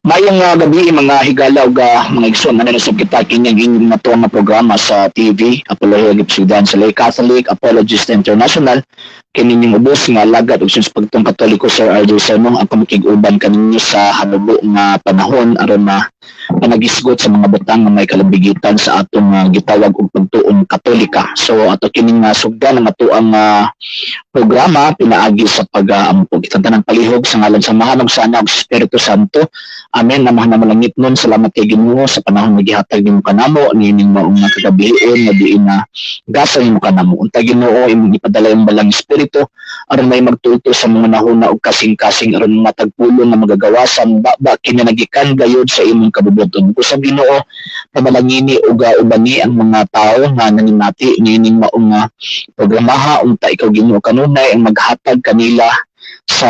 Maayong gabi, mga higala ug mga igsoon, ano na kita kining inyong nato nga programa sa TV Apologia Gipsudan sa Lay Catholic Apologist International, kini ubos nga alagad ug sa pagtong Katoliko, Sir RJ Sermong, ang kumikig-uban kaninyo sa hanubo nga panahon aron na panagisgot sa mga butang nga may kalambigitan sa atong gitawag og pagtuon Katolika. So ato kining sugdan ang atoang programa pinaagi sa pag-ampo. Kitang tanang palihog sa ngalan sa Amahan ug sa Anak ug sa Espiritu Santo. Amen. Amahan na malangit nun, salamat kay Ginoo sa panahon nga gihatag nimo kanamo niining maong nga kagabion nga diin na gasa nimo kanamo. Unta Ginoo, imong ipadala yung Balang Espiritu aron may magtulto sa mga nahuna ug kasing-kasing aron matagpulong nga magagawasan ba kini nagikan gayud sa imong kabubuton. Kusab Ginoo, pamalangini ug ubani ang mga tawo nga naninati niining maong nga programaha. Unta ikaw, Ginoo, kanunay ang maghatag kanila sa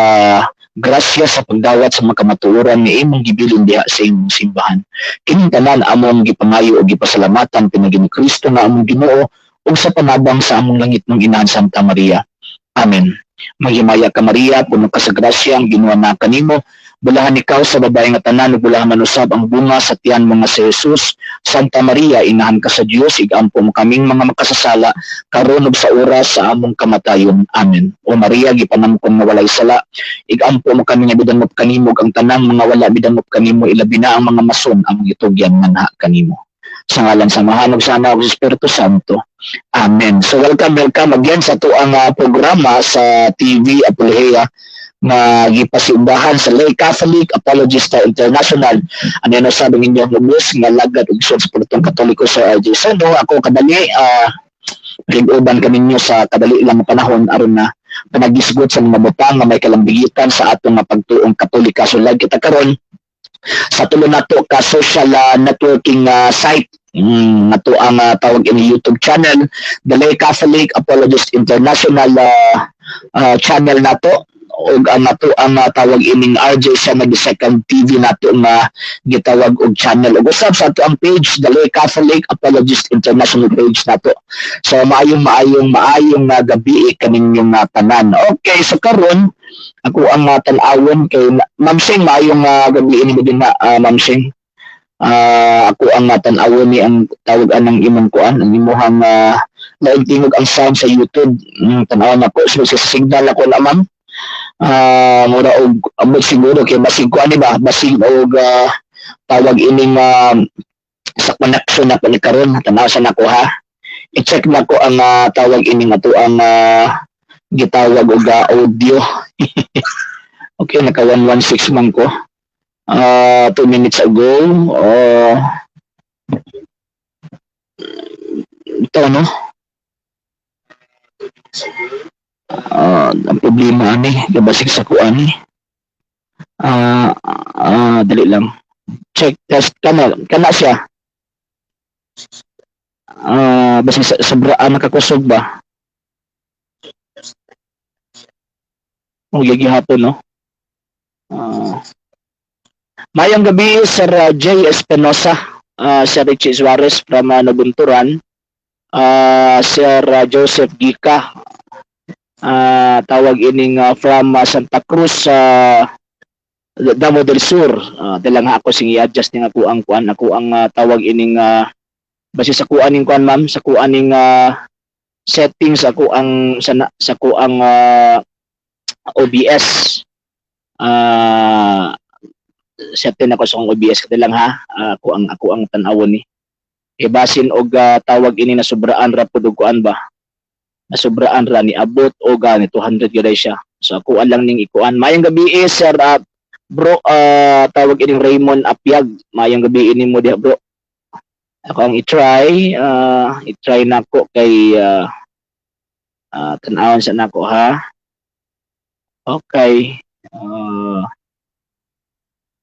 grasya sa pagdawat sa mga kamatuoran nga imong gibilin diha sa imong simbahan. Kining tanan among gipangayo ug gipasalamatan pinaagi ni Kristo nga among Ginoo ug sa panabang sa among langit ng Inahan Santa Maria. Amen. Maghimaya ka, Maria, puno ka sa grasya, ang Ginoo na kanimo. Bulahan ikaw sa babae nga tanan ug bulahan man usab ang bunga sa tiyan mo nga si Jesus. Santa Maria, inahan ka sa Dios, igampo mo kaming mga makasasala karon ug sa oras sa among kamatayon. Amen. O Maria, gipanamkon nga walay sala, igampo mo kami nga midangop kanimo ug ang tanang mga wala midangop kanimo, ilabi na ang mga mason among itugyan manha kanimo. Sa ngalan sa Amahan ug sa Anak ug sa Espiritu Santo. Amen. So welcome, welcome again sa atoang programa sa TV Apologia nga gipasimbahan sa Lay Catholic Apologista International. Ano na sabi ninyong ubos nga alagad ug sa Pagtuong Katoliko, Sir RJ Sano. Ako kadali uban kaninyo sa kadali lang nga panahon aron na panagisgot sa mga butang nga may kalambigitan sa atong nga pagtuong Katolika. So live kita karon sa tulo nato ka social networking site. Ato ang tawag ini YouTube channel, the Lay Catholic Apologist International channel nato ug ang ato ang tawag ining RJ sa the second TV nato nga gitawag og channel ug usab sa ato ang page, the Lay Catholic Apologist International page nato. So maayong maayong maayong nga gabi kaninyong tanan. Okay, so karon ako ang tan-awon kay Ma'am Sing, maayong gabi ini din na Ma'am Sing. Ako ang tan-awon ni ang tawag anang imong kuan, ang imuhang laing tingog ang sound sa YouTube. Tan-awon ako so sa signal ako na, ma'am. Mura og abot siguro kay basig kuan ba, basig og tawag ining sa connection na ni karon. Tan-aw sa nako ha. I-check na ko ang tawag ining ato ang gitawag og audio. Okay, naka 116 man ko. 2 minutes ago. Ito, no? Ang problema ani, gabasig sa kuan ni. Dali lang. Check test kana kana siya. Basig sa sobra nakakusog ba? O gihapon, no? Mayong gabi, Sir J. Espinosa, Sir Richie Suarez from Nabunturan, Sir Joseph Gica, tawag ining from Santa Cruz sa Davao del Sur. Dalang ako sing i-adjust ning ako ang kuan, ako ang tawag ining basi sa kuan ning kuan, ma'am, sa kuan ning settings ako ang sa kuang OBS. Setting ako sa akong OBS kadto lang ha. Ako ang tan-awon ni. E basin og tawag ini na sobraan ra pud og kuan ba. Nasubraan ra ni abot og ni 200 gyud siya. So ako lang ning ikuan. Maayong gabi eh, sir bro, tawag ining Raymond Apiag. Maayong gabi ini mo diha, bro. Ako ang i-try nako kay tan-awon sa nako ha. Okay.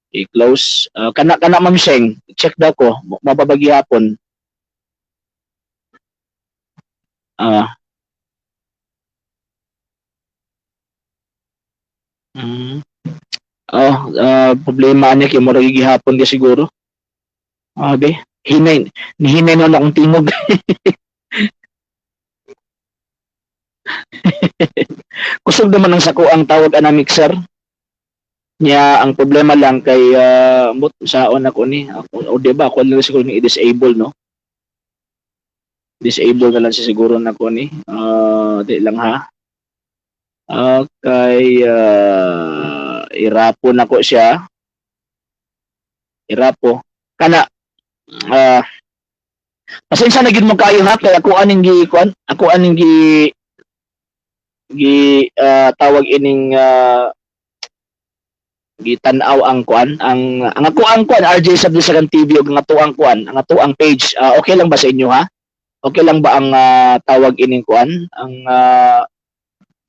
I-close. Kana kana, Ma'am Sheng, check daw ko, mababagi hapon. Oh, problema niya kay murag gihapon di siguro. Be. Hinay, nihinay na akong tingog. Kusog naman ang sako ang tawag ana mixer. Nya ang problema lang kay mut saon ako ni ako, o di ba ako lang siguro ni i-disable, no? Disable na lang siya siguro nako ni. Di lang ha. Okay, irapo nako siya. Irapo. Kana pasensya na gid mo kayo ha, kay ako aning gi kuan, ako aning gi gi tawag ining gitan-aw ang kuan, ang ako ang kuan RJ Sabdisagan TV ug ang ato ang kuan, ang ato ang page. Okay lang ba sa inyo ha? Okay lang ba ang tawag ining kuan, ang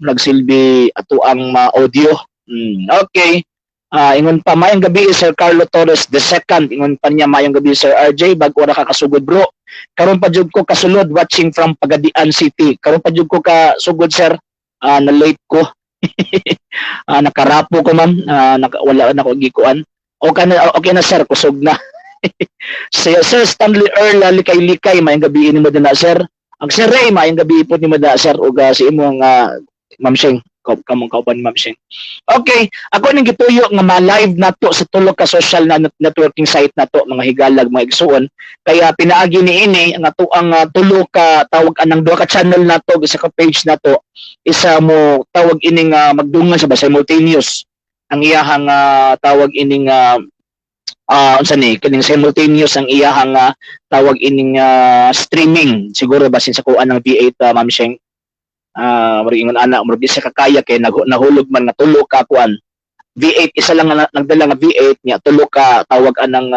nagsilbi ato ang audio? Okay. Ingon pa, "Maayong gabi, Sir Carlo Torres the second." Ingon pa niya, "Maayong gabi, Sir RJ, bag-o ra ka kasugod, bro. Karon pa jud ko kasulod, watching from Pagadian City." Karon pa jud ko kasugod, sir. Na late ko. Nakarapo ko, ma'am. Wala na ko gikuan. Okay na, sir, kusog na. Sir Stanley Earl Likay-Likay, maayong gabi nimo din na, sir. Ang Sir Ray, maayong gabi po nimo da, sir, ug si imong Ma'am Sheng, kamong kauban ni Ma'am Sheng. Okay, ako ning gituyo nga ma-live nato sa tulo ka social na networking site nato, mga higalag, mga igsuon. Kaya pinaagi ni ini ang ato ang tulo ka tawag anang duha ka channel nato, isa ka page nato, isa mo tawag ining magdungan sa ba, simultaneous ang iyahang tawag ining unsa ni kining simultaneous ang iyahang tawag ining streaming siguro, basin sa kuan ng V8, Ma'am Sheng. Murag ingon ana, murag di siya kakaya kay nahulog man nga tulo ka kuan V8, isa lang nga nagdala nga V8 niya, tulo ka tawag anang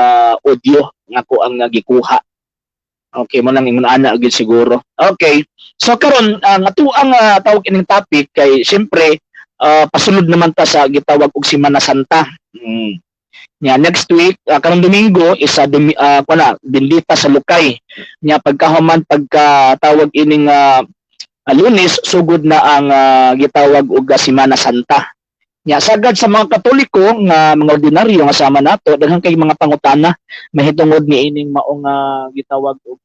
audio nga ko ang gikuha. Okay mo nang ingon ana gyud siguro. Okay, so karon ang ato ang tawag ining topic kay siyempre pasulod naman ta sa gitawag og Semana Santa. Nya next week, karong Domingo isa kuan Bendita sa Lukay. Nya pagkahuman, pagka tawag ining Lunes, sugod na ang gitawag og Semana Santa. Nya sagad sa mga Katoliko nga mga ordinaryo nga sama nato, daghan kay mga pangutana mahitungod ni ining maong gitawag og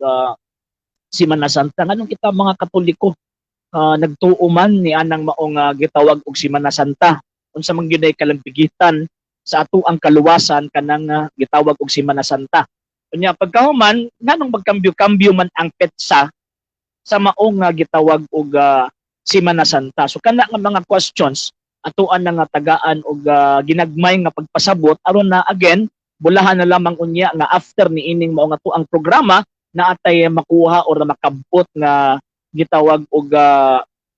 Semana Santa. Nganong kita mga Katoliko nagtuo man ni anang maong gitawag og Semana Santa? Unsa man gyud ay kalambigitan sa ato ang kaluwasan kanang gitawag og Semana Santa? Unya pagkahuman, nganong magkambyo-kambyo man ang petsa sa maong nga gitawag og Semana Santa? So kana nga mga questions atoan na nga tagaan og ginagmay nga pagpasabot aron na again bulahan na lamang unya nga after ni ining mao nga ang programa na atay makuha or na makabot nga gitawag og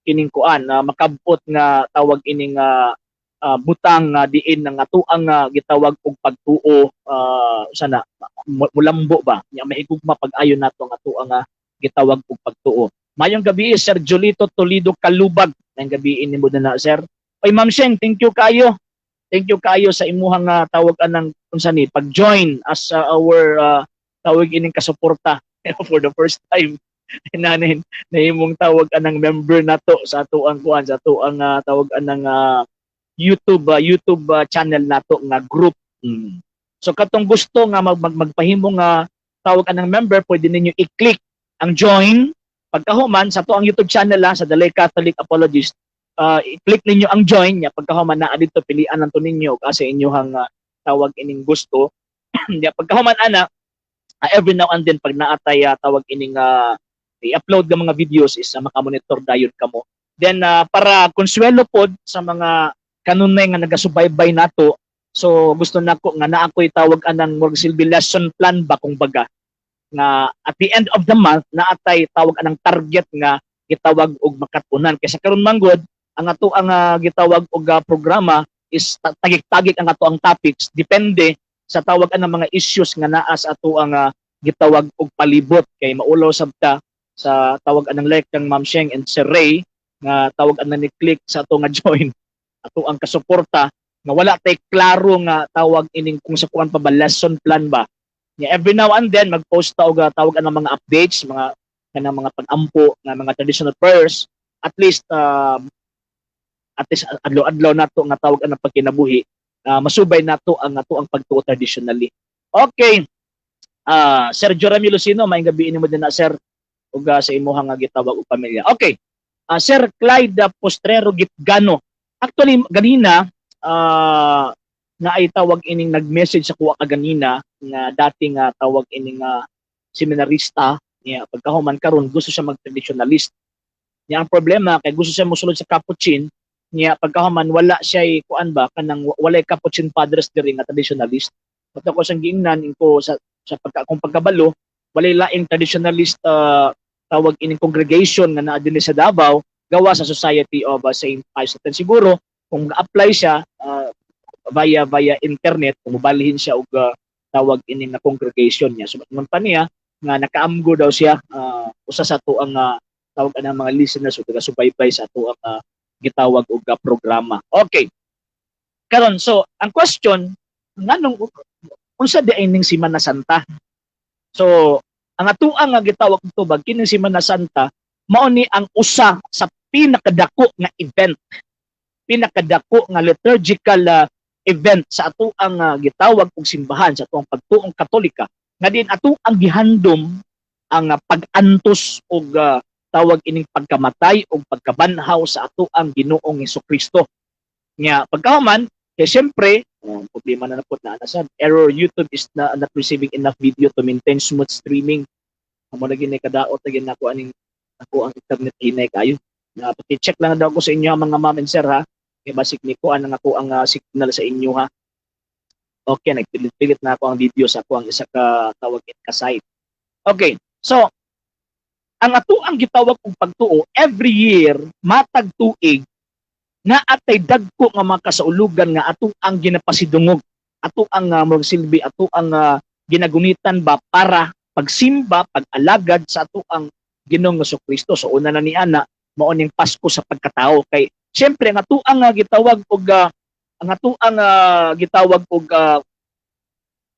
kining kuan na makabot nga tawag ining butang nga diin nga atuang nga gitawag og pagtuo sana mulambo ba nya mahigugma pag-ayon nato ang atuang nga gitawag og pagtuo. Mayong gabi, Sir Julito Toledo Kalubag. Mayong gabi nimo na, sir. Oy, Ma'am Sheng, thank you kayo. Thank you kayo sa imuhang tawag anang unsa ni pag-join as our tawag ining kasuporta for the first time nanin nahimong tawag anang member nato sa ato ang kuan, sa ato ang tawag anang YouTube channel nato nga group. So katong gusto nga magpahimo nga tawag anang member, pwede ninyo i-click ang join pagkahuman sa ato ang YouTube channel ha, sa The Lay Catholic Apologist. I-click ninyo ang join nya pagkahuman naa dito, pilian lang to ninyo kasi inyuhang tawag ining gusto. Nya pagkahuman ana, every now and then pag naatay tawag ining i-upload ng mga videos is makamonitor dayon kamo. Then para konsuelo pod sa mga kanunay nga nagasubaybay nato, so gusto nako nga naa ko'y tawag anang murag silbi lesson plan ba kung baga nga at the end of the month naatay tawag anang target nga gitawag og makatunan, kaysa karon manggod ang ato ang gitawag og programa is tagik-tagik ang ato ang topics depende sa tawag anang mga issues nga naa sa ato ang gitawag og palibot, kay maulaw sabta sa tawag anang like kang Ma'am Sheng and Sir Ray nga tawag anang ni click sa ato nga join, ato ang kasuporta, nga wala tay klaro nga tawag ining kung sa kuan pa ba, lesson plan ba. Nya every now and then mag-post ta og tawag anang mga updates, mga kanang mga pag-ampo nga mga traditional prayers, at least adlaw-adlaw nato nga tawag anang pagkinabuhi, masubay nato ang ato ang pagtuo traditionally. Okay. Sir Jeremy Lucino, maayong gabi nimo din na, sir, ug sa imuhang nga gitawag og pamilya. Okay. Sir Clyde Postrero Gitgano. Actually ganina Na ay tawag ining nag-message sa kuha kaganina nga dati nga tawag ining seminarista niya, pagkahuman karon gusto siya mag-traditionalist niya. Ang problema kay gusto siya mosulod sa Capuchin niya, pagkahuman wala siya kuan ba, kanang walay Capuchin padres diri nga traditionalist. At ako siyang giingnan ko sa pagka kung pagkabalo, walay laing traditionalist tawag ining congregation nga naa dinhi sa Davao gawa sa Society of St. Pius X. Siguro kung apply siya via via internet, kung mobalhin siya og tawag ini nga congregation niya. So ingon pa niya nga nakaamgo daw siya, usa sa atuang tawag anang mga listeners o taga-subaybay sa atuang gitawag og programa. Okay. Karon, so ang question, nganong unsa di ay ning Semana Santa? So ang atuang nga gitawag og tubag kining Semana Santa, mao ni ang usa sa pinakadako nga event, pinakadako nga liturgical event sa atuang gitawag og simbahan, sa atuang pagtuong Katolika, nga din atuang gihandom ang pag-antos og tawag ining pagkamatay og pagkabanhaw sa atuang Ginoong Kristo. Nya pagkahuman kay siyempre problema na napot na sa error, YouTube is na not receiving enough video to maintain smooth streaming. Amo na gini kadaot na gini ako aning ako ang internet, hinay kayo na. Paki-check lang daw ko sa inyo, mga ma'am and sir, ha, kay basig ni ko ang ako ang signal sa inyo, ha. Okay, nagpilit-pilit na ako ang video sa ako ang isa ka tawag ka site. Okay, so ang ato ang gitawag og pagtuo, every year, matag tuig, na atay dagko nga mga kasaulugan nga ato ang ginapasidungog, ato ang magsilbi, ato ang ginagunitan ba para pagsimba, pag-alagad sa ato ang Ginoong Kristo. So una na ni ana, mao ning Pasko sa pagkatao, kay siyempre ang ato ang gitawag og ang ato ang gitawag og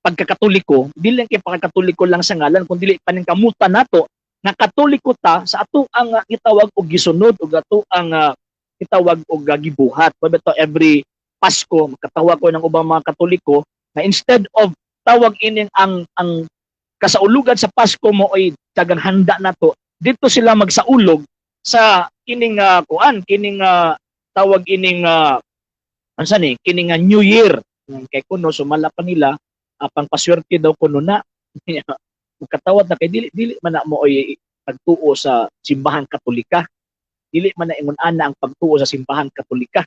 pagkakatoliko, dili lang kay pagkakatoliko lang sa ngalan, kundi dili paningkamutan nato nga Katoliko ta sa ato ang gitawag og gisunod og ato ang gitawag og gibuhat. Ba to every Pasko makatawa ko ng ubang mga Katoliko na instead of tawag ining ang kasaulugan sa Pasko mo ay dagang handa nato dito, sila magsaulog sa kining kuan, kining tawag ining unsa ni kining New Year, kay kuno sumala pa nila pangpaswerte daw kuno na. Makatawad na kay dili dili man na mo oy pagtuo sa Simbahan Katolika, dili man na ingon ana ang pagtuo sa Simbahan Katolika.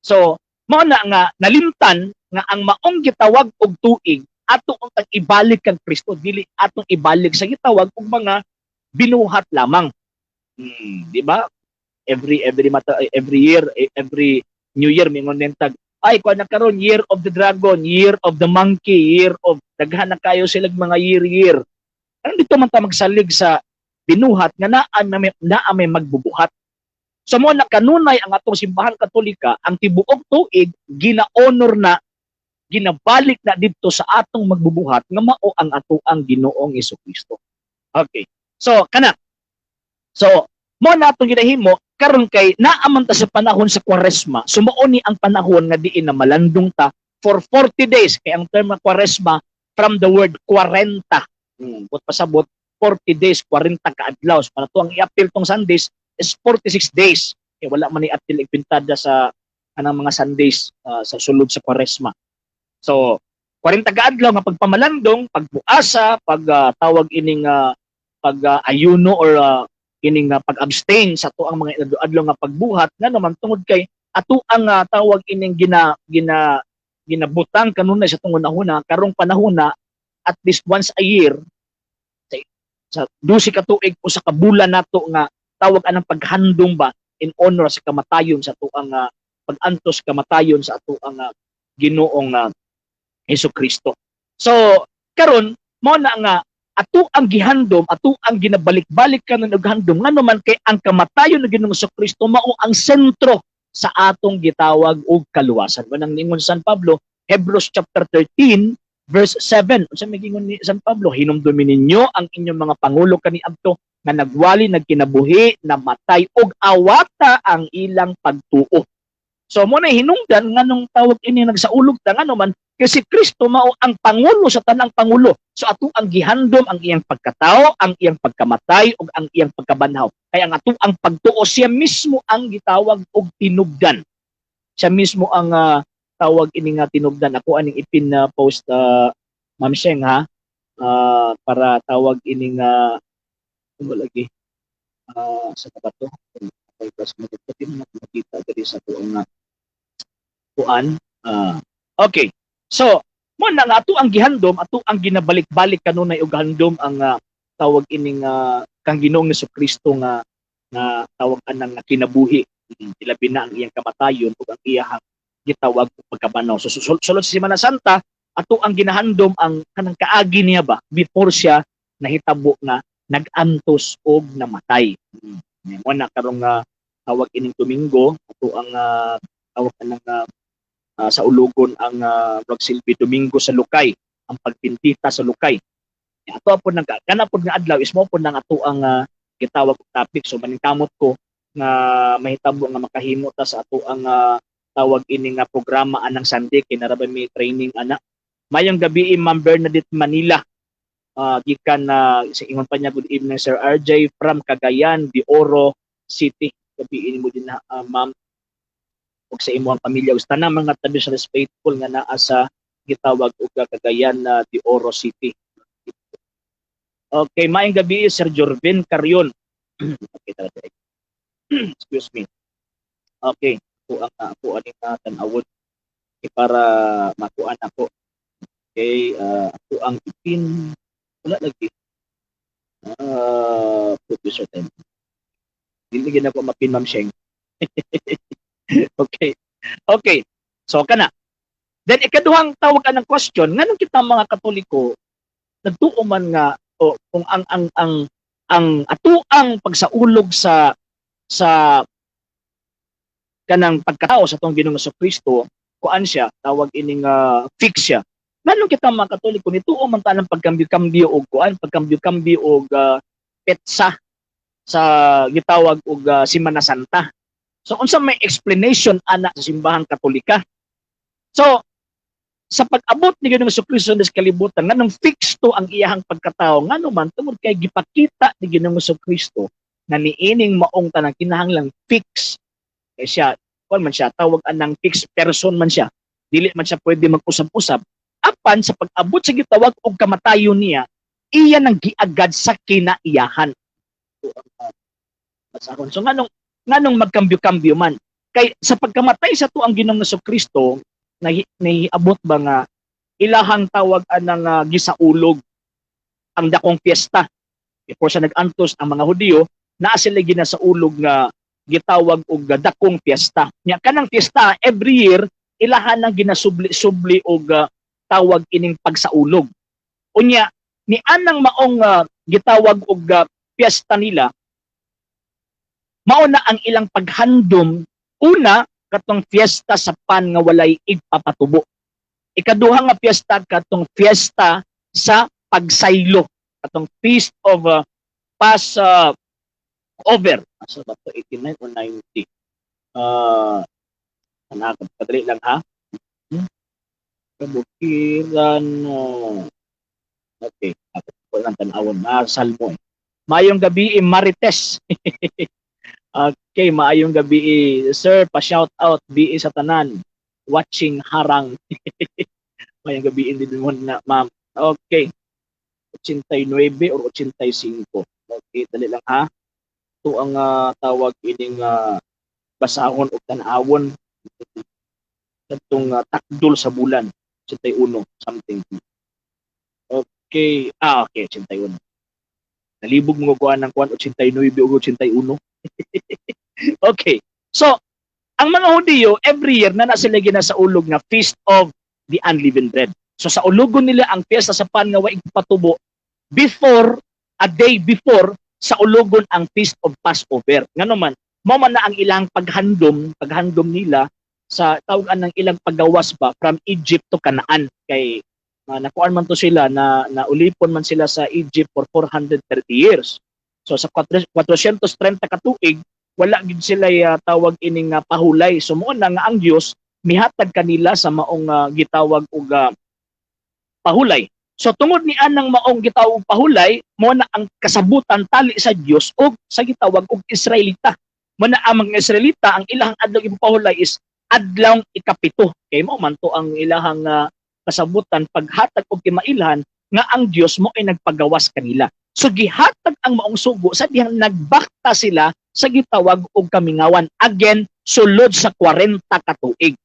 So mao na nga nalimtan nga ang maong gitawag og tuig, ato ang ibalik kang Kristo, dili atong ibalik sa gitawag og mga binuhat lamang. Di ba every mata, every year, every New Year, mingon nentag ay kuan na karon, Year of the Dragon, Year of the Monkey, year of daghan na kayo silag mga year year. Ano dito man ta magsalig sa binuhat nga naa may magbubuhat? So mo na kanunay ang atong Simbahan Katolika, ang tibuok tuig gina-honor na, ginabalik na didto sa atong magbubuhat nga mao ang atoang Ginoong Kristo. Okay. So kana. So mo na atong ginahimo karon kay naa man ta sa panahon sa Kwaresma. So mao ni ang panahon nga diin na malandong ta for 40 days, kay ang term nga Kwaresma from the word 40. But pasabot 40 days, 40 ka adlaw. So, para to ang i-apil tong Sundays is 46 days. Kay wala man i-apil ipintada sa anang mga Sundays sa sulod sa Kwaresma. So 40 ka adlaw nga pagpamalandong, pagbuasa, pag tawag ining pag ayuno or ining pag-abstain sa tuang mga adlaw nga pagbuhat, nga naman tungod kay ato ang tawag ining gina gina ginabutang kanunay sa tungod na karong panahon na at least once a year sa 12 ka tuig, usa ka bulan nato nga tawag anang paghandong ba in honor sa kamatayon sa tuang pag-antos kamatayon sa atoang Ginoong Hesus Kristo. So karon mao na nga ato ang gihandom, ato ang ginabalik-balik kanon og handom, ngano man kay ang kamatayon ng Ginoong Hesus Kristo mao ang sentro sa atong gitawag og kaluwasan. Manang ningon San Pablo, Hebrews chapter 13 verse 7. Unsa may gingon ni San Pablo? "Hinumdumi ninyo ang inyong mga pangulo kaniadto nga nagwali, nagkinabuhi, namatay, ug awata ang ilang pagtuo." So mo na hinungdan nganong tawag ini nagsaulog ta, ngano man kay si Kristo mao ang pangulo sa tanang pangulo. So ato ang gihandom ang iyang pagkatao, ang iyang pagkamatay ug ang iyang pagkabanhaw. Kaya ang ato ang pagtuo, siya mismo ang gitawag og tinubdan. Siya mismo ang tawag ini nga tinubdan. Ako aning ipin na post, Ma'am Sheng, ha, para tawag ini nga uh, lagi sa ba to okay pas magpati na makita diri sa tuong nga kuan. Okay, so mo na nga ato ang gihandom, ato ang ginabalik-balik kanunay og handom ang tawag ining kang Ginoong Kristo nga nga tawag anang nga kinabuhi, ilabi na ang iyang kamatayon ug ang iyang gitawag og pagkabanhaw. So sulod sa Semana Santa, ato ang ginahandom ang kanang kaagi niya ba before siya nahitabo nga nag-antos og namatay. Mo na karong tawag ining Domingo, ato ang tawag anang sa ulugon ang silbi Domingo sa Lukay, ang pagpintita sa Lukay. Ato po nang kana pod nga adlaw is mo pod nang ato ang gitawag og topic. So maningkamot ko nga mahitabo nga makahimo ta sa ato ang tawag ini nga programa anang Sunday kay naa ra ba may training ana. Mayong gabi, Ma'am Bernadette Manila. Gikan na sa ingon pa niya, "Good evening, Sir RJ from Cagayan de Oro City." Gabi mo din na, ma'am, ug sa imong pamilya ug tanang mga traditionalist faithful nga naa sa gitawag og Cagayan na de Oro City. Okay, maayong gabi, Sir Jorvin Carion. Okay, tara, tara. Excuse me. Okay, ako ang ako ani nga tan-awon okay, para makuan ako. Okay, ako ang ipin wala lagi. Producer time. Dili gid ako mapin, Ma'am Sheng. Okay. Okay. So kana. Then ikaduhang tawag anang question, nganong kita mga Katoliko nagtuo man nga o kung ang atuang pagsaulog sa kanang pagkatao sa atong Ginoong Kristo, kuan siya, tawag ining fix siya. Nganong kita mga Katoliko nituo man ta ng pagkambyo-kambyo og kuan, pagkambyo-kambyo og petsa sa gitawag og Semana Santa? So unsa may explanation ana sa Simbahang Katolika? So sa pag-abot ni Ginoong Kristo sa kalibutan, nganong fix to ang iyahang pagkatao? Ngano man tungod kay gipakita ni Ginoong Kristo na niining maong tanang kinahanglang fix kay siya, kuan man siya, tawag anang fixed person man siya, dili man siya pwede mag-usab-usab. Apan sa pag-abot sa gitawag og kamatayon niya, iya nang giagad sa kinaiyahan. Basahon. So nganong magkambyo-kambyo man? Kay sa pagkamatay sa tuang Ginoong Kristo, nahiabot ba nga ilahang tawag anang gisaulog ang dakong piyesta before sa nag-antos ang mga Hudiyo, naa sila ginasaulog nga gitawag og dakong piyesta. Nya kanang piyesta every year ilahan nang ginasubli-subli og tawag ining pagsaulog. Unya ni anang maong gitawag og piyesta nila, mao na ang ilang paghandom. Una, katong fiesta sa pan nga walay igpapatubo. Ikaduha nga piyesta, katong fiesta sa pagsaylo, katong feast of Pass over. Asa ba to, 89 or 90? Anak, padali lang ha. Kabukiran, okay, ako po lang tanawon na salmo eh. Mayong gabi, Marites. Okay, maayong gabi, sir, pa shout out BE sa tanan watching harang. Maayong gabi din mo na, ma'am. Okay. 89 or 85. Okay, dali lang ha. Ito ang tawag ining basahon o tan-awon katong takdol sa bulan, 81 something. Okay, okay, 81. Nalibog mo kuan ng kuan, 89 o 81. Okay. So, ang mga Hudiyo, every year na na sila ginasaulog nga Feast of the Unleavened Bread. So sa ulugon nila ang piyesta sa pan nga wa patubo before, a day before sa ulugon ang Feast of Passover. Ngano man, mao man na ang ilang paghandom, paghandom nila sa tawag ng ilang paggawas ba from Egypt to Canaan, kay nakuan man to sila na naulipon man sila sa Egypt for 430 years. So sa 430 ka tuig wala gid sila tawag ining pahulay. So mo na nga ang Dios mihatag kanila sa maong gitawag og pahulay. So tungod ni anang maong gitawag pahulay, mo na ang kasabutan tali sa Dios og sa gitawag og Israelita. Mo na ang mga Israelita, ang ilang adlaw ipahulay is Adlaw ikapito kay mao man to ang ilahang kasabutan paghatag og timailhan nga ang Dios mo ay nagpagawas kanila. So gihatag ang maong sugo sa dihang nagbakta sila sa gitawag og kamingawan. Again, sulod sa 40 ka tuig.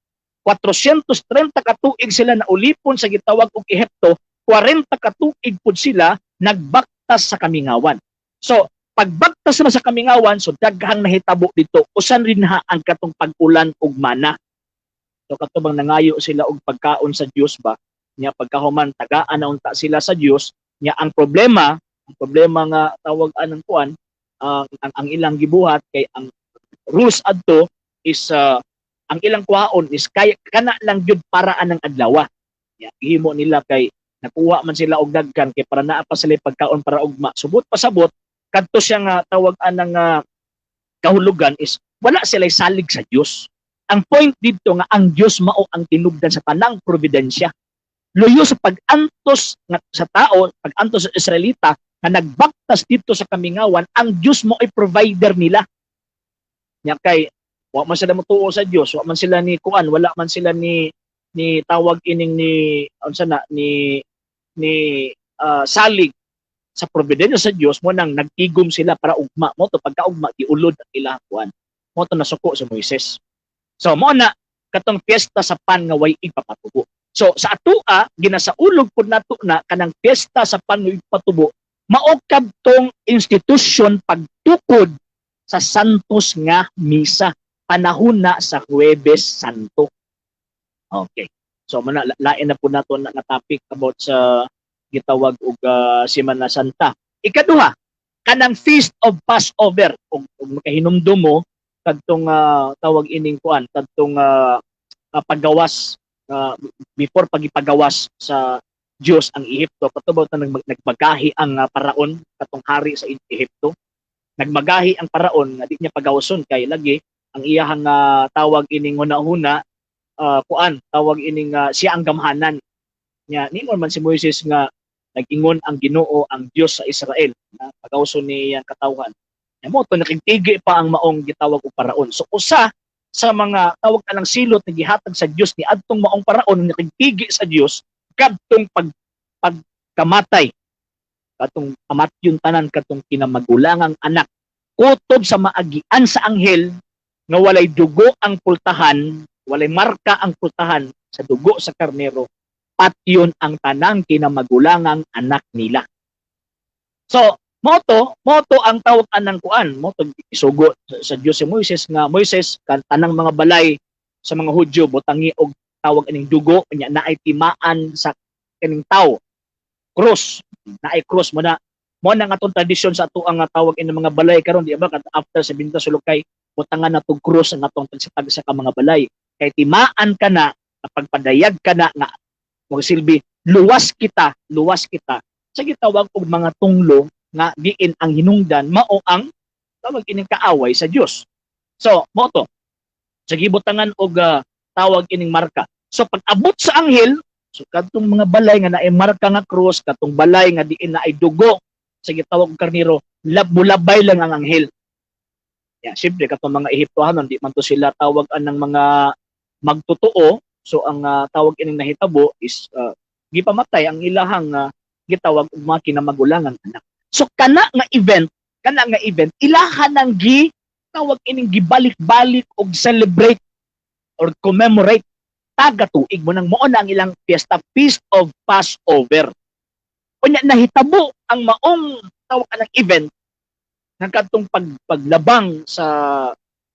430 ka tuig sila na ulipon sa gitawag og Ehipto, 40 ka tuig pud sila nagbaktas sa kamingawan. So, pagbaktas naman sa kamingawan, so daghang nahitabo dito. Usan rin ha ang katong pag-ulan og mana. So kato bang nangayo sila og pagkaon sa Dios ba? Nya pagkahuman tagaan na unta sila sa Dios, nya ang problema nga tawag anang kuan, ang ilang gibuhat kay ang rules adto is ang ilang kuhaon is kay kana lang gyud para anang adlaw. Nya gihimo nila kay nakuha man sila og daghan kay para naa pa sila pagkaon para ugma. Subot pasabot kadto siya nga tawag anang kahulugan is wala sila salig sa Dios. Ang point dito nga ang Dios mao ang tinubdan sa tanang providensya. Luyo sa pag-antos nga sa tao, pag-antos sa Israelita nga nagbaktas dito sa kamingawan, ang Dios mo ay provider nila. Nya kay wa man sila motuo sa Dios, wa man sila ni kuan, wala man sila ni tawag ining ni unsa na ni salig sa providensya sa Dios mo nang nagtigom sila para ugma mo to pagkaugma giulod ang ilang kuan mo to nasuko si Moises. So mo na katong piyesta sa pan nga way igpapatubo. So sa atoa ginasaulog pud nato na kanang piyesta sa pan nga igpatubo mao kadtong institusyon pagtukod sa Santos nga misa panahon na sa Huwebes Santo. Okay. So mo na lain na po nato na, na topic about sa gitawag og Semana Santa. Ikaduha, kanang Feast of Passover ug makahinumdum mo kadtong tawag ining kuan kadtong paggawas before pagipagawas sa Dios ang Ehipto, kato ba nagbagahi ang paraon, katong hari sa Ehipto, nagmagahi ang paraon nga di niya pagawason kay lagi ang iyahang tawag ining hunahuna kuan tawag ining siya ang gamhanan niya. Ningon man si Moises nga nag-ingon ang Ginoo ang Dios sa Israel na pagawson ni iyang katawhan. Nya mo to nakigtigi pa ang maong gitawag og paraon. So usa sa mga tawag ka silot na gihatag sa Dios ni adtong maong paraon nakigtigi sa Dios kadtong pagkamatay katong pamatyon tanan katong kinamagulangang anak kutob sa maagian sa anghel nga walay dugo ang pultahan, walay marka ang pultahan sa dugo sa karnero, patyon ang tanang kinamagulangang anak nila. So, mo to ang tawag anang kuan, mo to isugo sa Dios si Moises nga Moises kan tanang mga balay sa mga Hudyo butangi og tawag ining dugo nya naay timaan sa kining tawo. Cross, naay cross mo na nga atong tradisyon sa ato ang tawag ini mga balay karon, di ba, after sa binta sulukay butangan na tog cross ang atong tagsa ka mga balay kay timaan ka na pagpadayag ka na nga magsilbi luwas kita, luwas kita sa gitawag og mga tunglo nga diin ang hinungdan mao ang tawag ining kaaway sa Dios. So mo to sa gibutangan og tawag ining marka. So pag abot sa anghel, so kadtong mga balay nga naay marka nga cross, katong balay nga diin naay dugo sa gitawag og karnero, mulabay lang ang anghel. Ya, siyempre katong mga Ehiptohanon di man to sila tawag anang mga magtotoo. So ang tawag ining nahitabo is gipamatay ang ilahang gitawag og mga kinamagulangan anak. So kana nga event ilahan nang gi tawag ining gibalik-balik og celebrate or commemorate taga tuig mo nang mao na ang ilang fiesta, Feast of Passover. Unya nahitabo ang maong tawag anang event ng kadtong paglabang sa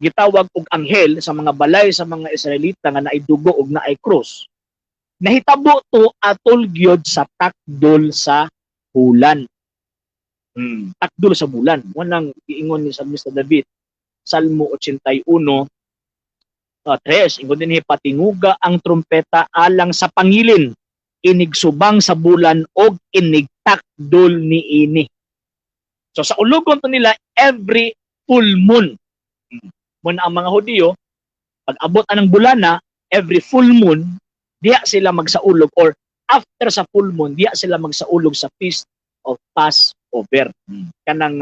gitawag og anghel sa mga balay sa mga Israelita nga naay dugo og naay krus. Nahitabo to atol gyud sa takdol sa bulan. Takdol sa bulan. Mo nang giingon ni Salmista David, Salmo 81 3, ingon dinhi, "Patinguga ang trumpeta alang sa pangilin inigsubang sa bulan og inigtakdol niini." So sa ulugon to nila every full moon. Mo na ang mga Hudiyo pag abot anang bulana, every full moon diya sila magsaulog or after sa full moon diya sila magsaulog sa Feast of Passover. Kanang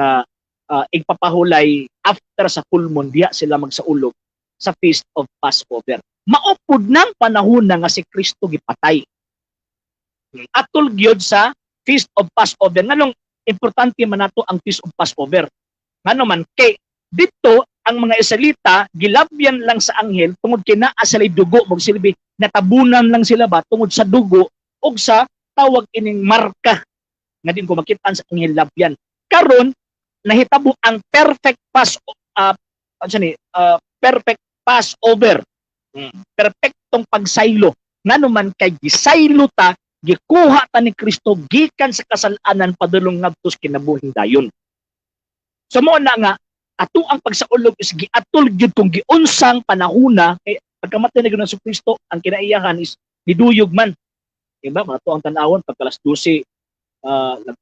igpapahulay after sa full moon diya sila magsaulog. sa Feast of Passover. Mao pud nang panahon na nga si Kristo gipatay. Atol gyud sa Feast of Passover. Nganong importante man nato ang Feast of Passover? Ngano man kay dito ang mga Israelita gilabyan lang sa anghel tungod kay naa sila dugo, magsilbi natabunan lang sila ba tungod sa dugo ug sa tawag ining marka nga din ko makitaan sa anghel labyan. Karon nahitabo ang perfect pass, ano ni, perfect Passover. Perfectong pagsaylo, ngano man kay gisaylo ta, gikuha ta ni Kristo gikan sa kasalanan padulong ngadto sa kinabuhing dayon. So mo na nga ato ang pagsaulog is giatol gyud kung giunsang panahuna, kay pagkamatay na gyud si Kristo, ang kinaiyahan is niduyog man. Diba? Mga to ang tan-awon pagka alas 12, nag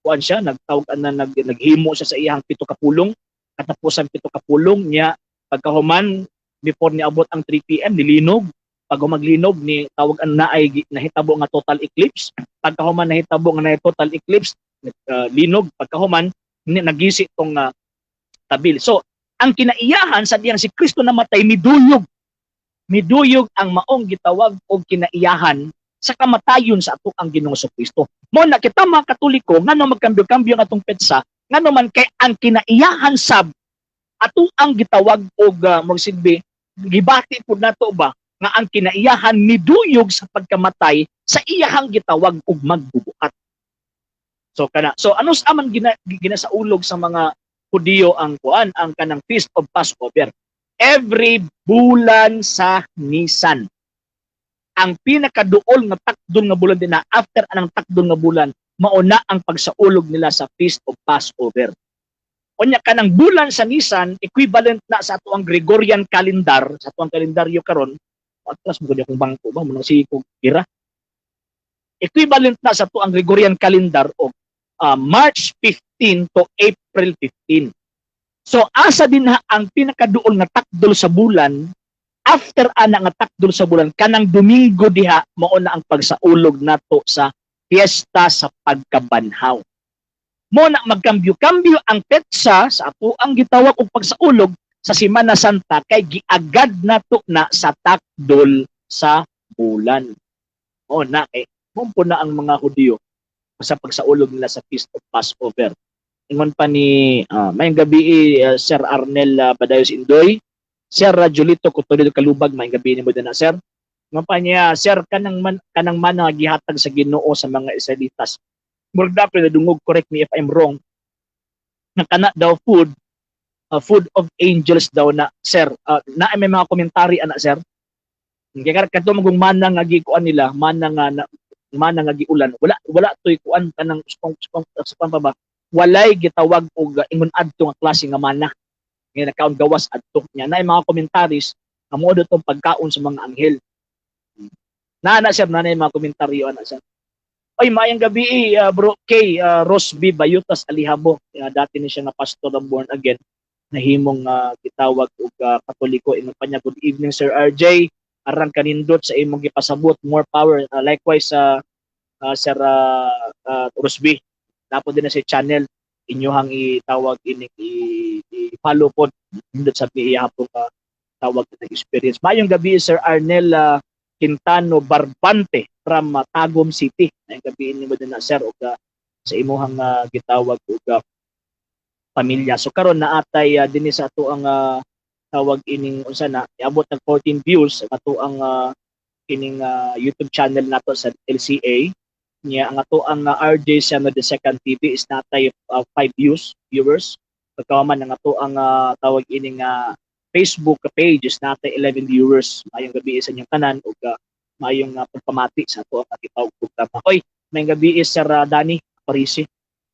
kuan siya, nagtawag na, naghimo siya sa iyang pito ka pulong. Katapusan pito ka pulong niya, pagkahuman, before niabot ang 3 PM, nilinog. Pag maglinog ni tawag ang naay nahitabo nga total eclipse. Pagkahuman nahitabo nga naay total eclipse, linog. Pagkahuman nagisi tong tabil. So ang kinaiyahan sa diyang si Kristo namatay, miduyog, miduyog ang maong gitawag og kinaiyahan sa kamatayon sa ato ang Ginoong Kristo. Mo na kita mga Katoliko, ngano magkambyo-kambyo ang atong petsa? Ngano man kay ang kinaiyahan sab ato ang gitawag og magsilbi gibati pud nato ba nga ang kinaiyahan niduyog sa pagkamatay sa iyahang gitawag og magbubuhat. So kana. So ano sa man ginasaulog sa mga Hudiyo ang kuan, ang kanang Feast of Passover? Every bulan sa Nisan. Ang pinakaduol nga takdol nga bulan din na after anang takdol nga bulan, mauna ang pagsaulog nila sa Feast of Passover. Unya kanang bulan sa Nisan, equivalent na sa ato ang Gregorian calendar, sa ato ang kalendaryo karon. Atlas mo gud akong bangko ba mo si ko gira. Equivalent na sa ato ang Gregorian calendar og March 15 to April 15. So asa din ha ang pinakaduol nga takdol sa bulan, after ana nga takdol sa bulan, kanang Domingo diha, mao na ang pagsaulog nato sa piyesta sa pagkabanhaw. Mo na magkambyo-kambyo ang petsa sa ato ang gitawag og pagsaulog sa Semana Santa kay giagad nato na sa takdol sa bulan. Mo na kay mo na ang mga Hudiyo sa pagsaulog nila sa Feast of Passover. Ingon pa ni mayong gabi, Sir Arnel Badayos Indoy, Sir Julito Cotoledo Kalubag, mayong gabi nimo din na, sir. Ingon pa niya, sir, kanang man nga gihatag sa Ginoo sa mga Israelitas. Murag dapat nadungog, correct me if I'm wrong, nga kana daw food, food of angels daw na, sir. Na may mga komentary ana, sir. Kaya kadto magong mana nga gikuan nila, mana nga na, mana nga giulan. Wala wala toy kuan kanang uspan pa ba? Walay gitawag og ingon adto nga klase nga mana. Nga nakaon gawas adto niya. Na mga commentaries nga mo tong pagkaon sa mga anghel. Na na sir, na na mga komentaryo ana, sir. Oy, maayong gabi, bro K, Ros B Bayutas Alihabo. Dati ni siya nga pastor ng born again, nahimong gitawag og Katoliko. Ingon pa niya, "Good evening, Sir RJ. Arang kanindot sa imong gipasabot. More power." Likewise sa Sir Rosby. Napo din na sa channel inyohang itawag ining i-follow pod, nindot sa iya po ka tawag ng experience. Maayong gabi, Sir Arnel Quintano Barbante from Tagum City. Maayong gabi nimo din na, sir, ug sa imuhang gitawag og pamilya. So karon naatay dinhi sa ato ang tawag ining unsa na, iabot ng 14 views ang ato ang kining YouTube channel nato sa LCA niya. Ang ato ang RJ Samuel the Second TV is natay 5 views viewers. Pagkawaman ang ato ang tawag ining Facebook page is natay 11 viewers. Maayong gabi sa inyong tanan ug maayong pagpamati sa ato ang gitawag programa. Oy, maayong gabi, Sir Danny Parisi.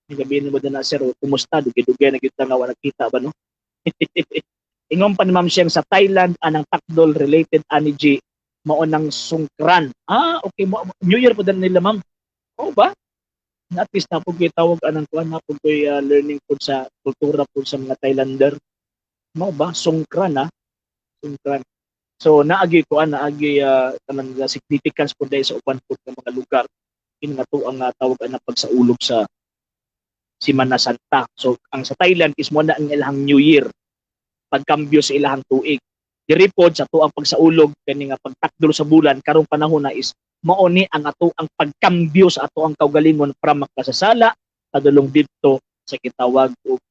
Maayong gabi nimo din na, sir. Kumusta? Dugay-dugay na gyud ta nga wala nagkita ba, no? Ingon pa ni Ma'am Sheng, sa Thailand anang takdol related ani G mao nang Songkran. Ah, okay mo New Year po din nila, ma'am. Oo ba? At least na po tawag anang kuan na po ko'y learning po sa kultura po sa mga Thailander. Mao ba Songkran, ah? Songkran. So naagi kuan, naagi kanang significance po dahil sa uban po ng mga lugar kini nga to ang tawag anang pagsaulog sa Semana Santa. So ang sa Thailand is mo na ang ilahang New Year, pagkambyo sa ilahang tuig. Diri pod sa atuang pagsaulog kani nga pagtakdol sa bulan karong panahon na is mao ni ang ato ang pagkambyo sa ato ang kaugalingon from makasasala padulong didto sa gitawag og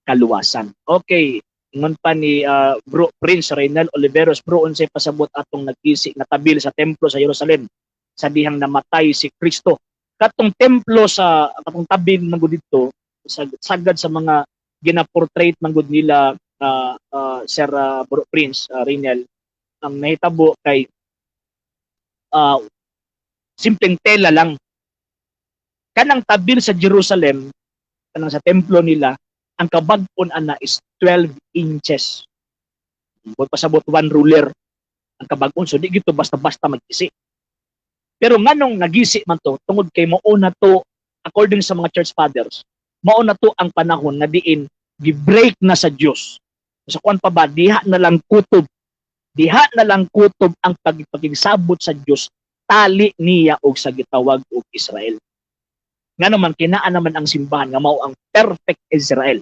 kaluwasan. Okay, ingon pa ni Bro Prince Reynal Oliveros, "Bro, unsay pasabot atong nagkisi nga tabil sa templo sa Jerusalem sa dihang namatay si Kristo?" Katong templo sa katong tabil man gud didto sa sagad sa mga gina-portrait man gud nila, Sir Bro Prince Reynel, ang nahitabo kay simpleng tela lang kanang tabil sa Jerusalem, kanang sa templo nila. Ang kabag-on ana is 12 inches. Buot pasabot, one ruler ang kabag-on. So di gito basta-basta magkisi. Pero nganong nagisi man to? Tungod kay mao na to, according sa mga church fathers, mao na to ang panahon nga diin gi-break na sa Dios. Sa kuan pa ba, diha na lang kutob. Diha na lang kutob ang pagpakigsabot sa Dios tali niya og sa gitawag og Israel. Nga naman kinaa naman ang simbahan nga mao ang perfect Israel.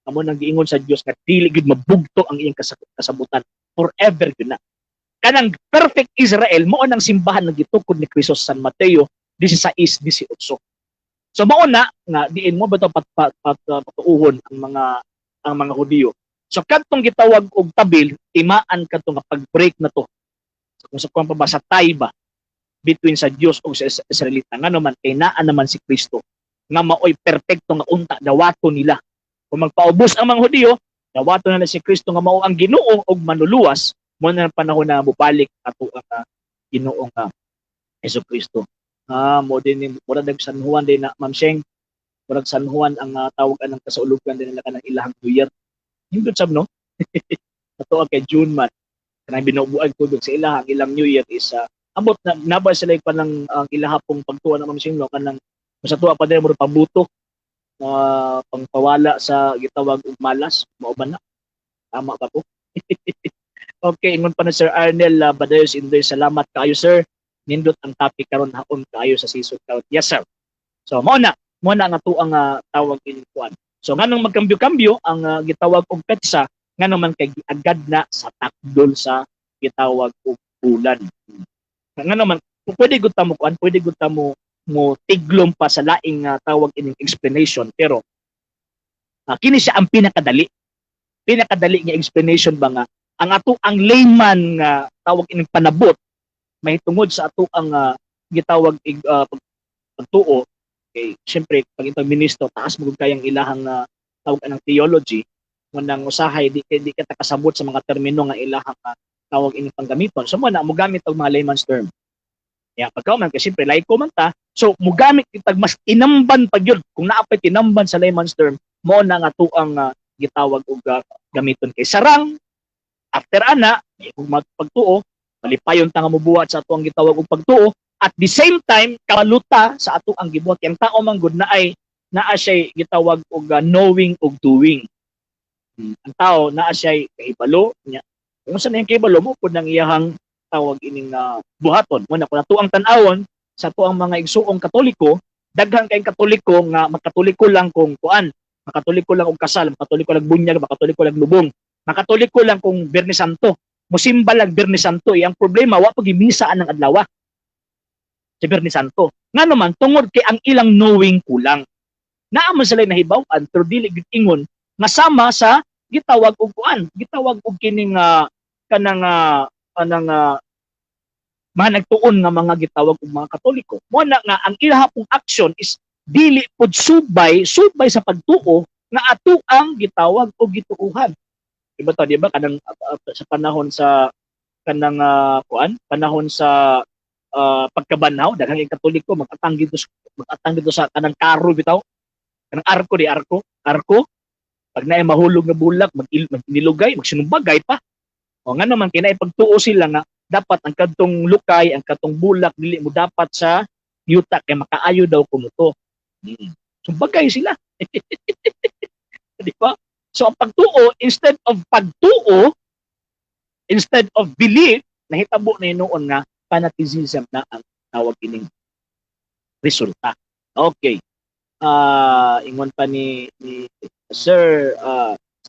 Amo nang giingon sa Dios nga dili gid mabugto ang iyang kasabutan, forever gyud na. Kanang perfect Israel mao nang simbahan nga gitukod ni Kristo sa San Mateo 16:18. So mao na nga diin mo ba to pat, pat, pat, patuuhon ang mga Hudiyo. So kadtong gitawag og tabil, timaan kadto nga pag-break na to. So, kung sa kuan pa ba, sa tie ba between sa Dios ug sa Israelita, ngano man kay naa naman si Kristo nga maoy perpekto nga unta dawato nila. Kung magpaubos ang mga Hudiyo, dawato nila si Kristo nga mao ang Ginoo ug manuluwas. Mo na ang panahon na mobalik ato ang Ginoong Hesus Kristo. Mo din ni murag San Juan din na, Ma'am Sheng. Murag San Juan ang tawag anang kasaulugan din nila kanang ilahang New Year. Hindot sab, no? Ato kay June man. Kanang binubuag tubig sa ilaha, ang ilang New Year is ambot na naba sila pa ng ang ilaha pong pagtuwa na, Ma'am Sheng, no, kanang sa tuwa pa din murag pabuto na pangpawala sa gitawag og malas. Mao ba na? Tama ba ko? Okay, ingon pa na Sir Arnel Badayos Indoy, "Salamat kaayo, sir. Nindot ang topic karon, haon kaayo sa season karon." Yes, sir. So mao na nga tuang tawag ini kuan. So nganong magkambyo-kambyo ang gitawag og petsa? Ngano man kay giagad na sa takdol sa gitawag og bulan. Ngano man pwede gud ta mo kuan, pwede gud ta mo mo tiglom pa sa laing tawag ining explanation, pero kini siya ang pinakadali. Pinakadali nga explanation ba nga ang ato ang layman nga tawag ining panabot mahitungod sa ato ang gitawag pagtuo, kay syempre pag itong ministro, taas mo gud kayang ilahang tawag anang theology mo, nang usahay di ka kasabot sa mga termino nga ilahang tawag ining panggamiton. So mo na mogamit og mga layman's term. Ya, pagka man kay syempre laiko man ta, so mogamit kitag mas tinamban pa gyud. Kung naa pay tinamban sa layman's term, mo na nga tuang gitawag og gamiton kay sarang after ana may kung magpagtuo, malipayon ta nga mobuhat sa ato ang gitawag og pagtuo. At the same time, kaluta sa ato ang gibuhat. Kay ang tao man gud naay naa siya gitawag og knowing og doing. Ang tao naa siya kahibalo nya. Kung sa niyang kahibalo mo pud nang iyahang tawag ining buhaton. Mo na kung ato ang tan-awon sa ato ang mga igsuong Katoliko, daghan kayong Katoliko nga makatoliko lang kung kuan, makatoliko lang og kasal, makatoliko lang bunyag, makatoliko lang lubong, makatoliko lang kung Biyernes Santo, musimba lang Biyernes Santo. Eh, ang problema, wa pag misa ang adlaw sa Biyernes Santo. Ngano man? Tungod kay ang ilang knowing kulang. Naa man sila nahibaw-an pero dili gid ingon nga sama sa gitawag og kuan, gitawag og kining kanang kanang mga nagtuon nga mga gitawag og mga Katoliko. Mo na nga ang ilaha pong action is dili pod subay subay sa pagtuo nga ato ang gitawag og gituuhan. Diba to, di ba, kanang sa panahon sa kanang kuan, panahon sa pagkabanhaw, daghang Katoliko magatang dito sa kanang karo bitaw. Kanang arko di arko, arko pag naay mahulog nga bulak, mag magnilugay, magsinumbagay pa. O nga naman kinay pagtuo sila nga dapat ang kadtong lukay, ang kadtong bulak dili mo dapat sa yuta kay makaayo daw kuno to. Sumbagay sila. Di ba? So ang pagtuo, instead of pagtuo, instead of belief, nahitabo na noon nga fanaticism na ang tawag ining resulta. Okay. Ingon pa ni Sir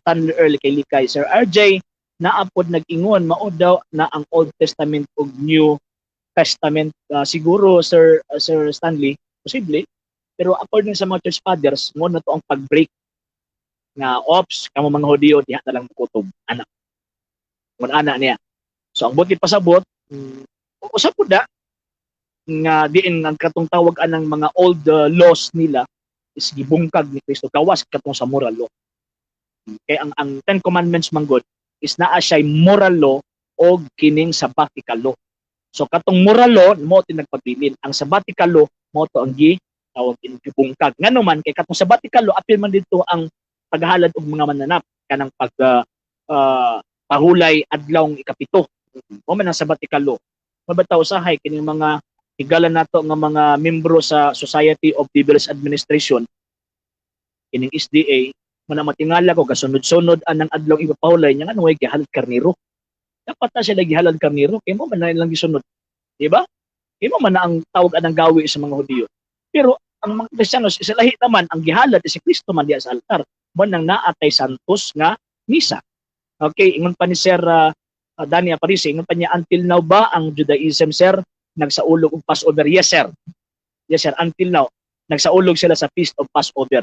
Stanley Earl kay Likay, "Sir RJ, Naa pod nag-ingon mao daw na ang Old Testament ug New Testament. Siguro, Sir Stanley, posible. Pero according sa mga church fathers, mo na to ang pag-break nga ops kamo mga Hudiyo, diha na lang kutob anak. Mun ana niya. So ang buot pasabot, usab pud da nga diin ang katong tawag anang mga old laws nila is gibungkag ni Kristo gawas katong sa moral law. Kay ang Ten Commandments man gud is naa siya moral law o kining sabbatical law. So katong moral law mo nagpabilin. Ang sabbatical law mo to ang gi tawag ini gibungkag. Ngano man kay katong sabbatical law apil man dito ang paghalad og mga mananap, kanang pag pahulay adlawng ikapito. Mo man ang sabbatical law. Mabataw usahay kining mga higala nato nga mga membro sa Society of Devil's Administration, kining SDA, man matingala ko kasunod-sunod anang adlaw ipapahulay niya, ngano way gihalad karniro? Dapat na sila gihalad karniro kay mo man na ilang gisunod, di ba? Kay mo man na ang tawag anang gawi sa mga Hudiyo. Pero ang mga Kristiyano isa lahi naman, ang gihalad si Kristo man diya sa altar mo nang naatay santos nga misa. Okay, ingon pa ni Sir Danny Aparicio, ingon pa niya, until now ba ang Judaism, sir, nagsaulog og Passover? Yes, sir. Yes, sir, until now nagsaulog sila sa Feast of Passover.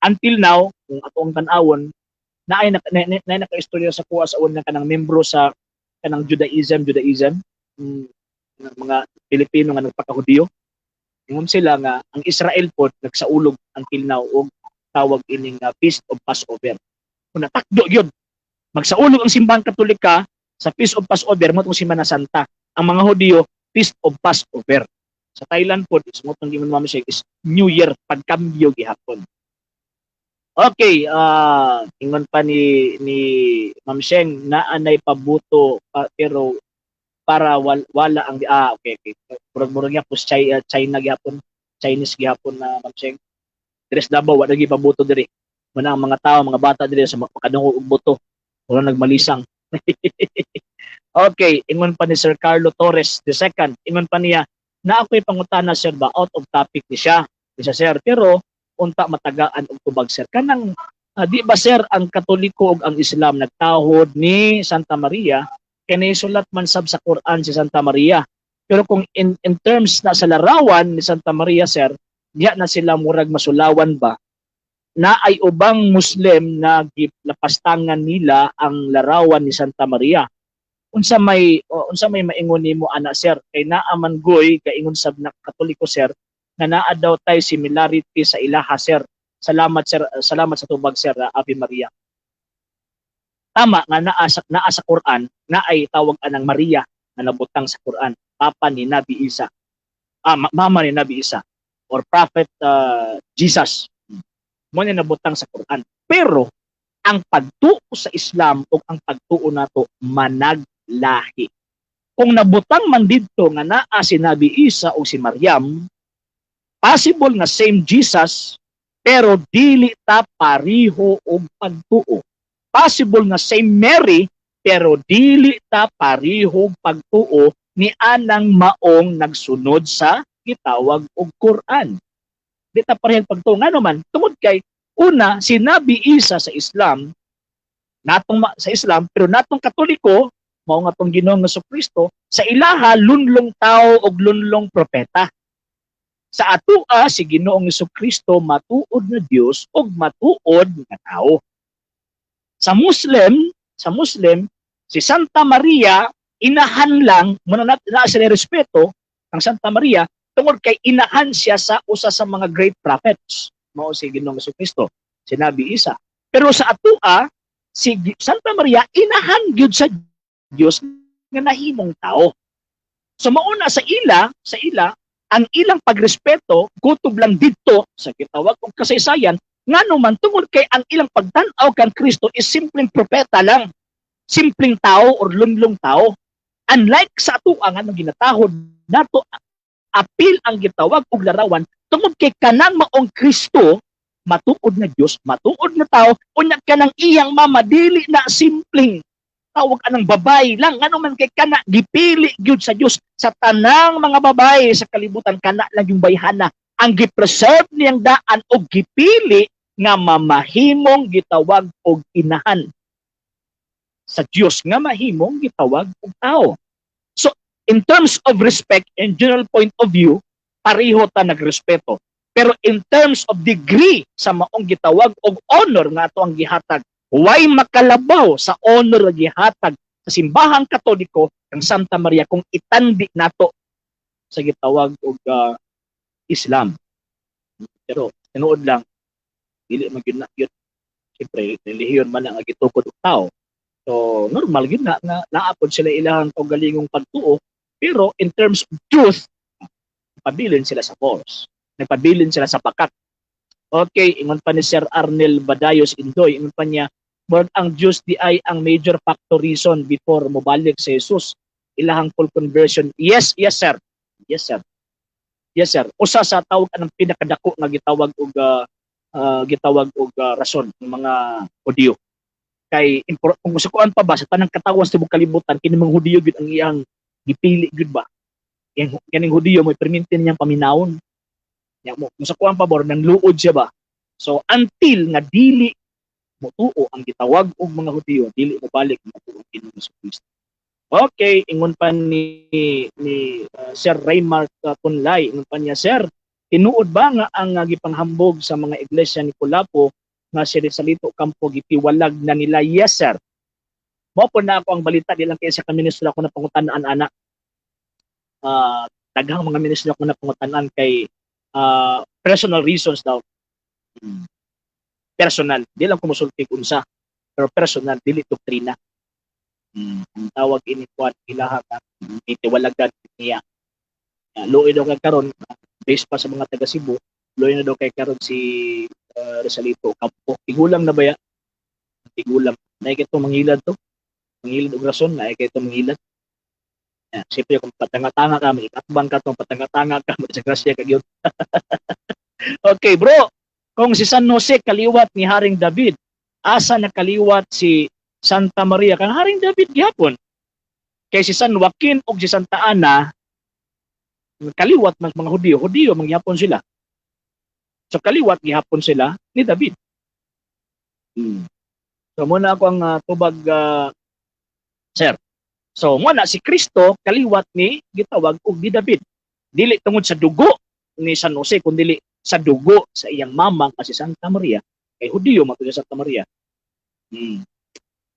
Until now, kung atong tan-awon, naay na, na, na, na nakaistorya sa kuha sa una kanang membro sa kanang Judaism, ng mga Pilipino nga nagpakahudiyo. Ingon sila nga ang Israel pod nagsaulog until now og tawag ining Feast of Passover. Kung natakdo yun, magsaulog ang Simbahang Katolika sa Feast of Passover mo tong Semana Santa. Ang mga Hudiyo, Feast of Passover. Sa Thailand pod is mo tong giman mama siya is New Year, pagkambyo gihapon. Okay, ingon pa ni Ma'am Sheng, naanay pabuto pa, pero para wala ang okay. Murag-murag gyapon China, China gyapon, Chinese gyapon na, Ma'am Sheng. Diri sa Davao wala gyud pabuto diri. Muna ang mga tao, mga bata diri sa makadungog og boto. Wala nagmalisang. Okay, ingon pa ni Sir Carlo Torres the second, ingon pa niya, na ako'y pangutana, sir ba, out of topic ni siya. Ni siya, sir, pero unta matagaan og tubag, sir. Kanang di ba, sir, ang Katoliko ug ang Islam nagtahod ni Santa Maria kay nisulat man sab sa Quran si Santa Maria? Pero kung in terms na sa larawan ni Santa Maria, sir, diha na sila murag masulawan ba na ay ubang Muslim na gilapastangan nila ang larawan ni Santa Maria. Unsa may maingon nimo ana, sir? Kay naa man goy kaingon sab na Katoliko, sir, nga naa daw tay similarity sa ilaha, sir. Salamat, sir, salamat sa tubag, sir. Ave Maria. Tama nga naa sa Quran na ay tawag anang Maria nga nabutang sa Quran, papa ni Nabi Isa. Ah, mama ni Nabi Isa or Prophet Jesus. Mo ni nabutang sa Quran. Pero ang pagtuo sa Islam ug ang pagtuo nato managlahi. Kung nabutang man didto nga naa si Nabi Isa o si Maryam, possible nga same Jesus pero dili ta pariho og pagtuo. Possible nga same Mary pero dili ta pariho og pagtuo ni anang maong nagsunod sa gitawag og Quran. Di ta parehong pagtuo. Ngano man? Tungod kay una, si Nabi Isa sa Islam, natong sa Islam, pero natong Katoliko, mao nga tong Ginoong Kristo, sa ilaha lunlong tao og lunlong propeta. Sa atoa, si Ginoong Kristo matuod na Dios ug matuod nga tao. Sa Muslim, si Santa Maria inahan lang muna na sila respeto ang Santa Maria tungod kay inahan siya sa usa sa mga great prophets, mao si Ginoong Kristo, si Nabi Isa. Pero sa atoa, si Santa Maria inahan gyud sa Dios nga nahimong tao. So mauna sa ila ang ilang pagrespeto kutob lang didto sa gitawag og kasaysayan. Ngano man? Tungod kay ang ilang pagtan-aw kan Kristo is simpleng propeta lang, simpleng tao or lunlong tao. Unlike sa atoa nga nang ginatahod nato apil ang gitawag og larawan tungod kay kanang maong Kristo matuod na Dios, matuod na tao, unya kanang iyang mama dili na simpleng tawag anang babay lang. Ngano man kay kana gipili gyud sa Dios sa tanang mga babae sa kalibutan, kana lang yung bayhana ang gi-preserve niyang daan og gipili nga mamahimong gitawag og inahan. Sa Dios nga mahimong gitawag og tao. So, in terms of respect and general point of view, pareho ta nagrespeto. Pero in terms of degree sa maong gitawag og honor nga ato ang gihatag, way makalabaw sa honor nga gihatag sa Simbahang Katoliko kang Santa Maria kung itandi nato sa gitawag og Islam. Pero tinuod lang, dili man gyud na yun. Siyempre, relihiyon man ang gitukod og tao. So, normal gyud na nga naa pod sila ilang kaugalingong pagtuo, pero in terms of truth, pabilin sila sa false. Nagpabilin sila sa bakat. Okay, ingon pa ni Sir Arnel Badayos Indoy, ingon pa niya, "Murag ang Diyos di ay ang major factor reason before mobalik sa Jesus ilahang full conversion." Yes, sir. Yes, sir. Yes, sir. Usa sa tawag anang pinakadako nga gitawag og rason ng mga Hudiyo. Kay kung sa kuan pa ba sa tanang katawan sa tibok kalibutan, kini mga Hudiyo gyud ang iyang gipili gyud ba. Yang kaning Hudiyo mo perminti niyang paminawon. Nya mo kung sa kuan pa ba nang luod siya ba. So until nga dili motuo ang gitawag og mga Hudiyo, dili mo balik motuo ang Ginoong Kristo. Okay, ingon pa ni Sir Raymart Tunlay, ingon pa niya, "Sir, tinuod ba nga ang gipanghambog sa mga iglesia ni Kulapo nga si Rizalito Ocampo gitiwalag na nila?" Yes, sir. Mao po na ako ang balita, di lang kay sa ka ministro ako na pangutan-an ana. Daghang mga ministro ako na pangutan-an kay personal reasons daw. Personal, di lang ko musulti kung unsa, pero personal, dili doktrina. Ang tawag ini kuan ilaha ka itiwalagan niya. Luoy daw kay karon, based pa sa mga taga Cebu, luoy na daw kay karon si Rizalito Ocampo. Tigulang na baya? Tigulang. Naay kito manghilad to. Manghilad og rason, naay kay ito manghilad. Yeah, siyempre kung patanga-tanga ka, may atbang ka to, patanga-tanga ka, grasya ka gyud. Okay, bro. Kung si San Jose kaliwat ni Haring David, asa na kaliwat si Santa Maria? Kang Haring David gihapon. Kay si San Joaquin ug si Santa Ana kaliwat mas mga Hudiyo, Hudiyo manggihapon sila. So kaliwat gihapon sila ni David. So muna ako ang tubag, sir. So mo na si Kristo kaliwat ni gitawag og ni David. Dili tungod sa dugo ni San Jose, kundi sa dugo sa iyang mama nga si Santa Maria, kay Hudiyo man to si Santa Maria.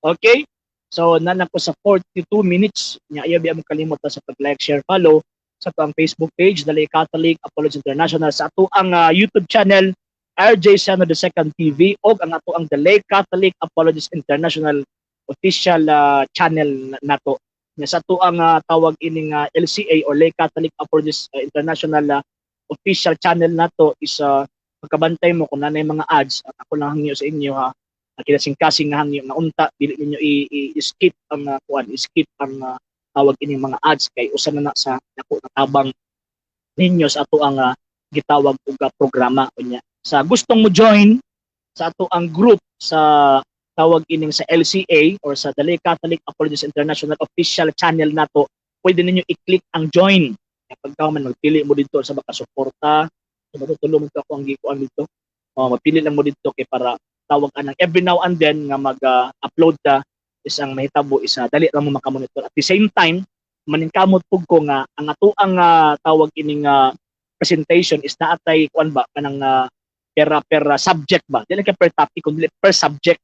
Okay? So nana ko sa 42 minutes nya, ayaw biya mo kalimot sa pag-like, share, follow sa ato ang Facebook page, The Lay Catholic Apology International, sa ato ang YouTube channel, RJ Sano the Second TV, og ang ato ang The Lay Catholic Apologists International official channel nato. Nya sa ato ang tawag ining LCA or Lay Catholic Apologists International official channel nato is magkabantay mo kung nanay mga ads. At ako lang hangyo sa inyo ha, kinasing-kasing nga hangyo nga unta dili ninyo i-skip ang kuan, skip ang tawag ining mga ads, kay usa na na sa dako na tabang ninyo sa ato ang gitawag og programa. Unya sa gustong mo join sa ato ang group sa tawag ining sa LCA or sa The Lay Catholic Apologists International official channel nato, pwede ninyo i-click ang join. Pagka man magpili mo dito sa baka suporta, so matutulo mo to ako ang gikuan dito. Oh, mapili lang mo dito kay para tawag anang every now and then nga mag-upload ta is ang mahitabo isa dali ra mo makamonitor. At the same time, maningkamot pug ko nga ang ato ang tawag ining presentation is naatay kuan ba, kanang pera per subject ba, dili ka per topic kundi per subject.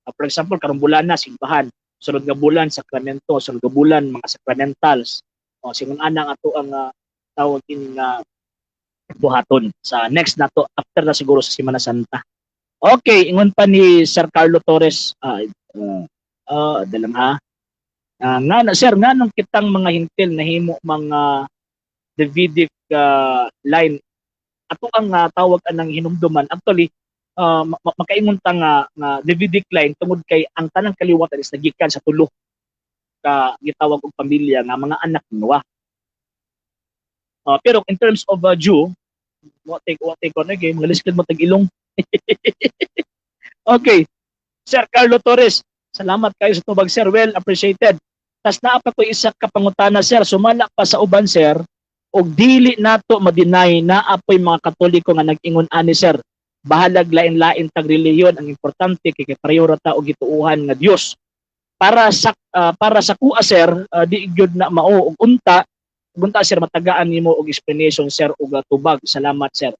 For example, karong bulan na simbahan, sunod nga bulan sakramento, sunod nga bulan mga sacramentals. O singon ana ato ang tawag ining buhaton sa next nato after na siguro sa Semana Santa. Okay, ingon pa ni Sir Carlo Torres, dalang ha. Nga na sir, nga nung kitang mga hintil nahimo mga Davidic line, ato ang tawag anang hinumduman actually, makaingon ta nga Davidic line tungod kay ang tanang kaliwatan is nagikan sa tulo ka gitawag og pamilya nga mga anak ni Noah. Pero in terms of Jew, wa take on okay, mga liskid mo tag ilong. Okay. Sir Carlo Torres, salamat kayo sa tubag, sir, well appreciated. Tas naa pa ko isa ka pangutana, sir, sumala pa sa uban, sir, og dili nato ma-deny naa poy mga Katoliko nga nag-ingon ani, sir. Bahalag lain-lain tag relihiyon, ang importante kay pareho ra ta og gituohan nga Dios. Para sa kuha, sir, di gyud na mao. Ug unta, sir, matagaan nimo og explanation, sir, ug tubag. Salamat, sir.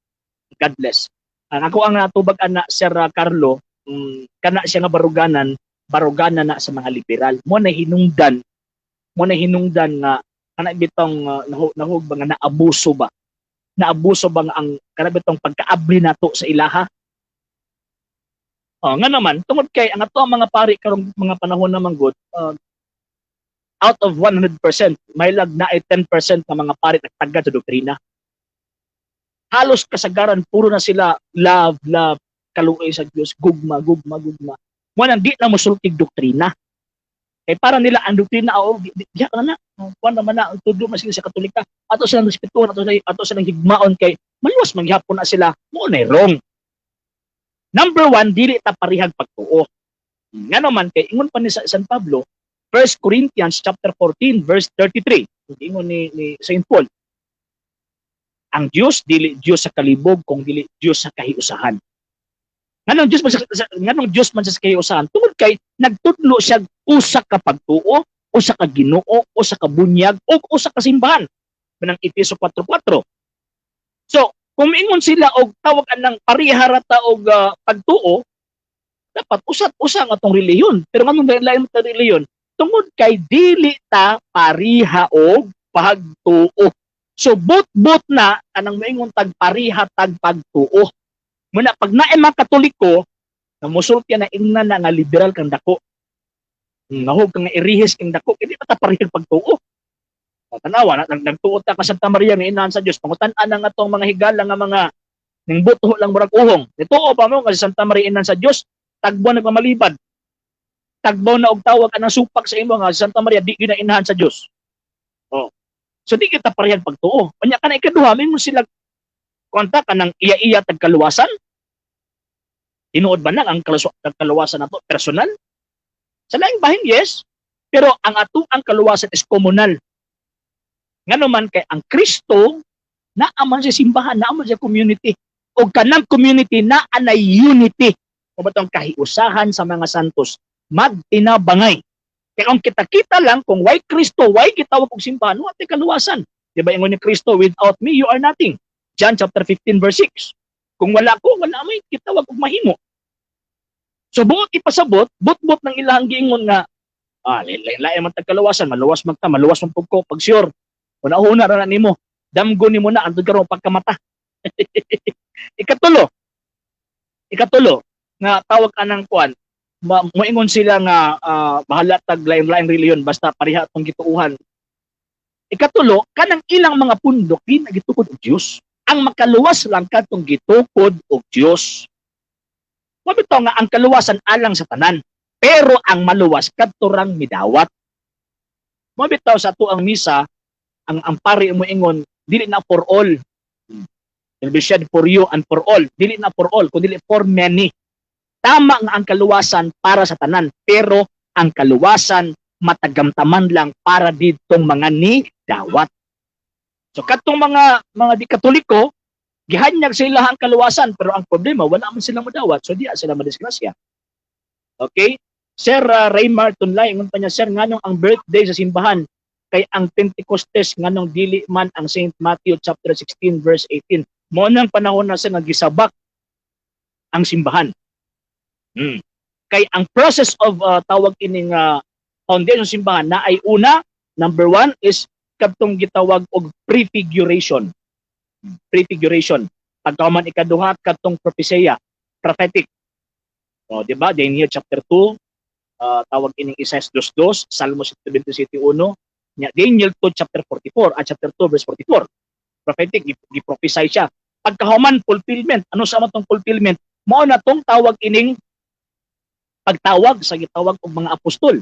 God bless. Ang ako ang natubag ana, Sir Carlo, kana siya nga baruganan, baruganan na sa mga liberal. Mo na hinungdan nga kana bitong nahug ba nga naabuso ba? Naabuso ba nga ang kana bitong pagkaabli nato sa ilaha? Oh, nga naman, tungod kay ang ato ang mga pari karong mga panahon naman gud, out of 100%, may lag na ay 10% ng mga pari nagtagad sa doktrina. Halos kasagaran puro na sila love, love, kaluoy sa Dios, gugma, gugma, gugma. Mo nang di na mosultig doktrina. Kay para nila ang doktrina, oo, di, di, na na. Kuan naman na, ang tudlo man sila sa Katolika. Ato silang respetuhan, ato silang higmaon kay maluwas man gihapon na sila. Mo na wrong. Number one, dili ta parihag pagtuo. Nga naman kay ingon pa ni San Pablo, 1 Corinthians chapter 14 verse 33. Ingon ni Saint Paul. Ang Dios dili Dios sa kalibog kung dili Dios sa kahiusahan. Nganong Dios man sa kahiusahan? Tungod kay nagtudlo siya usa ka pagtuo, usa ka Ginoo, usa ka bunyag ug usa ka simbahan. Manang Efeso 4:4. So, kung miingon sila og tawag anang pareha ra ta og pagtuo, dapat usat usa ang atong relihiyon. Pero nganong lain ta relihiyon? Tungod kay dili ta pariha og pagtuo. So but-but na kanang moingon tag pariha tag pagtuo. Muna pag naay mga Katoliko na musulti na ingnan na nga liberal kang dako. Nahog kang nga erehis kang dako, hindi pa ta parehag pagtuo. O, tanawa na nagtuo ta ka Santa Maria nga inahan sa Dios. Pangutan-an ang atong mga higala nga mga ning buto lang murag uhong. Nituo pa mo nga si Santa Maria inahan sa Dios, tagbo nagmamalibad. Tagbo na og tawag anang supak sa imo nga si Santa Maria di gyud na inahan sa Dios. Oh. So di kita parehag pagtuo. Unya kana ikaduha, mo sila konta kanang iya-iya tag kaluwasan. Tinuod ba nang ang kaluwasan nato personal? Sa laing bahin, yes. Pero ang ato ang kaluwasan is communal. Ngano man kay ang Kristo naa man sa simbahan, naa man sa community. O kanang community na anay unity. O batong kahiusahan sa mga santos magtinabangay. Kaya kung kita-kita lang kung why Kristo, why gitawag og simbahan, wa tay kaluwasan. Di ba ingon ni Kristo, "Without me you are nothing." John chapter 15 verse 6. Kung wala ko, wala may gitawag og mahimo. So buot ipasabot, but-but ng ilang giingon nga lain man tag kaluwasan, maluwas man ta, maluwas man pug ko pag sure. Una-una ra na nimo. Damgo nimo na antud karon pagkamata. Ikatulo. Ikatulo nga tawag anang kuan, moingon sila nga bahala tag lain-lain reliyon basta pareha atong gituuhan. Ikatulo, kanang ilang mga pundok di na gitukod og Dios. Ang makaluwas lang kadtong gitukod og Dios. Mao bitaw nga ang kaluwasan alang sa tanan, pero ang maluwas kadto rang midawat. Mao bitaw sa ato ang misa, ang pari mo ingon dili na for all. Will be shed for you and for all. Dili na for all, kundi for many. Tama nga ang kaluwasan para sa tanan, pero ang kaluwasan matagamtaman lang para ditong mga ni dawat. So katong mga di Katoliko, gihanyag sila ang kaluwasan, pero ang problema wala man sila madawat, so diya sila madisgrasya. Okay? Sir Raymar Tunlay, ingon pa niya, "Sir, nganong ang birthday sa simbahan kay ang Pentecostes, nganong dili man ang Saint Matthew chapter 16 verse 18?" Mo nang panahon na sa nga gisabak ang simbahan. Kay ang process of tawag ining foundation simbahan na ay una, number one is kadtong gitawag og prefiguration. Prefiguration. Pagkaman ikaduha, kadtong propesya, prophetic. O, di ba? Daniel chapter 2, tawag ining Isaiah 2:2, Salmo 27:1, nya Daniel 2 chapter 44 at chapter 2 verse 44. Prophetic, gi-prophesy siya. Pagkahuman, fulfillment. Ano sa tong fulfillment? Mao na tong tawag ining pagtawag sa gitawag og mga apostol.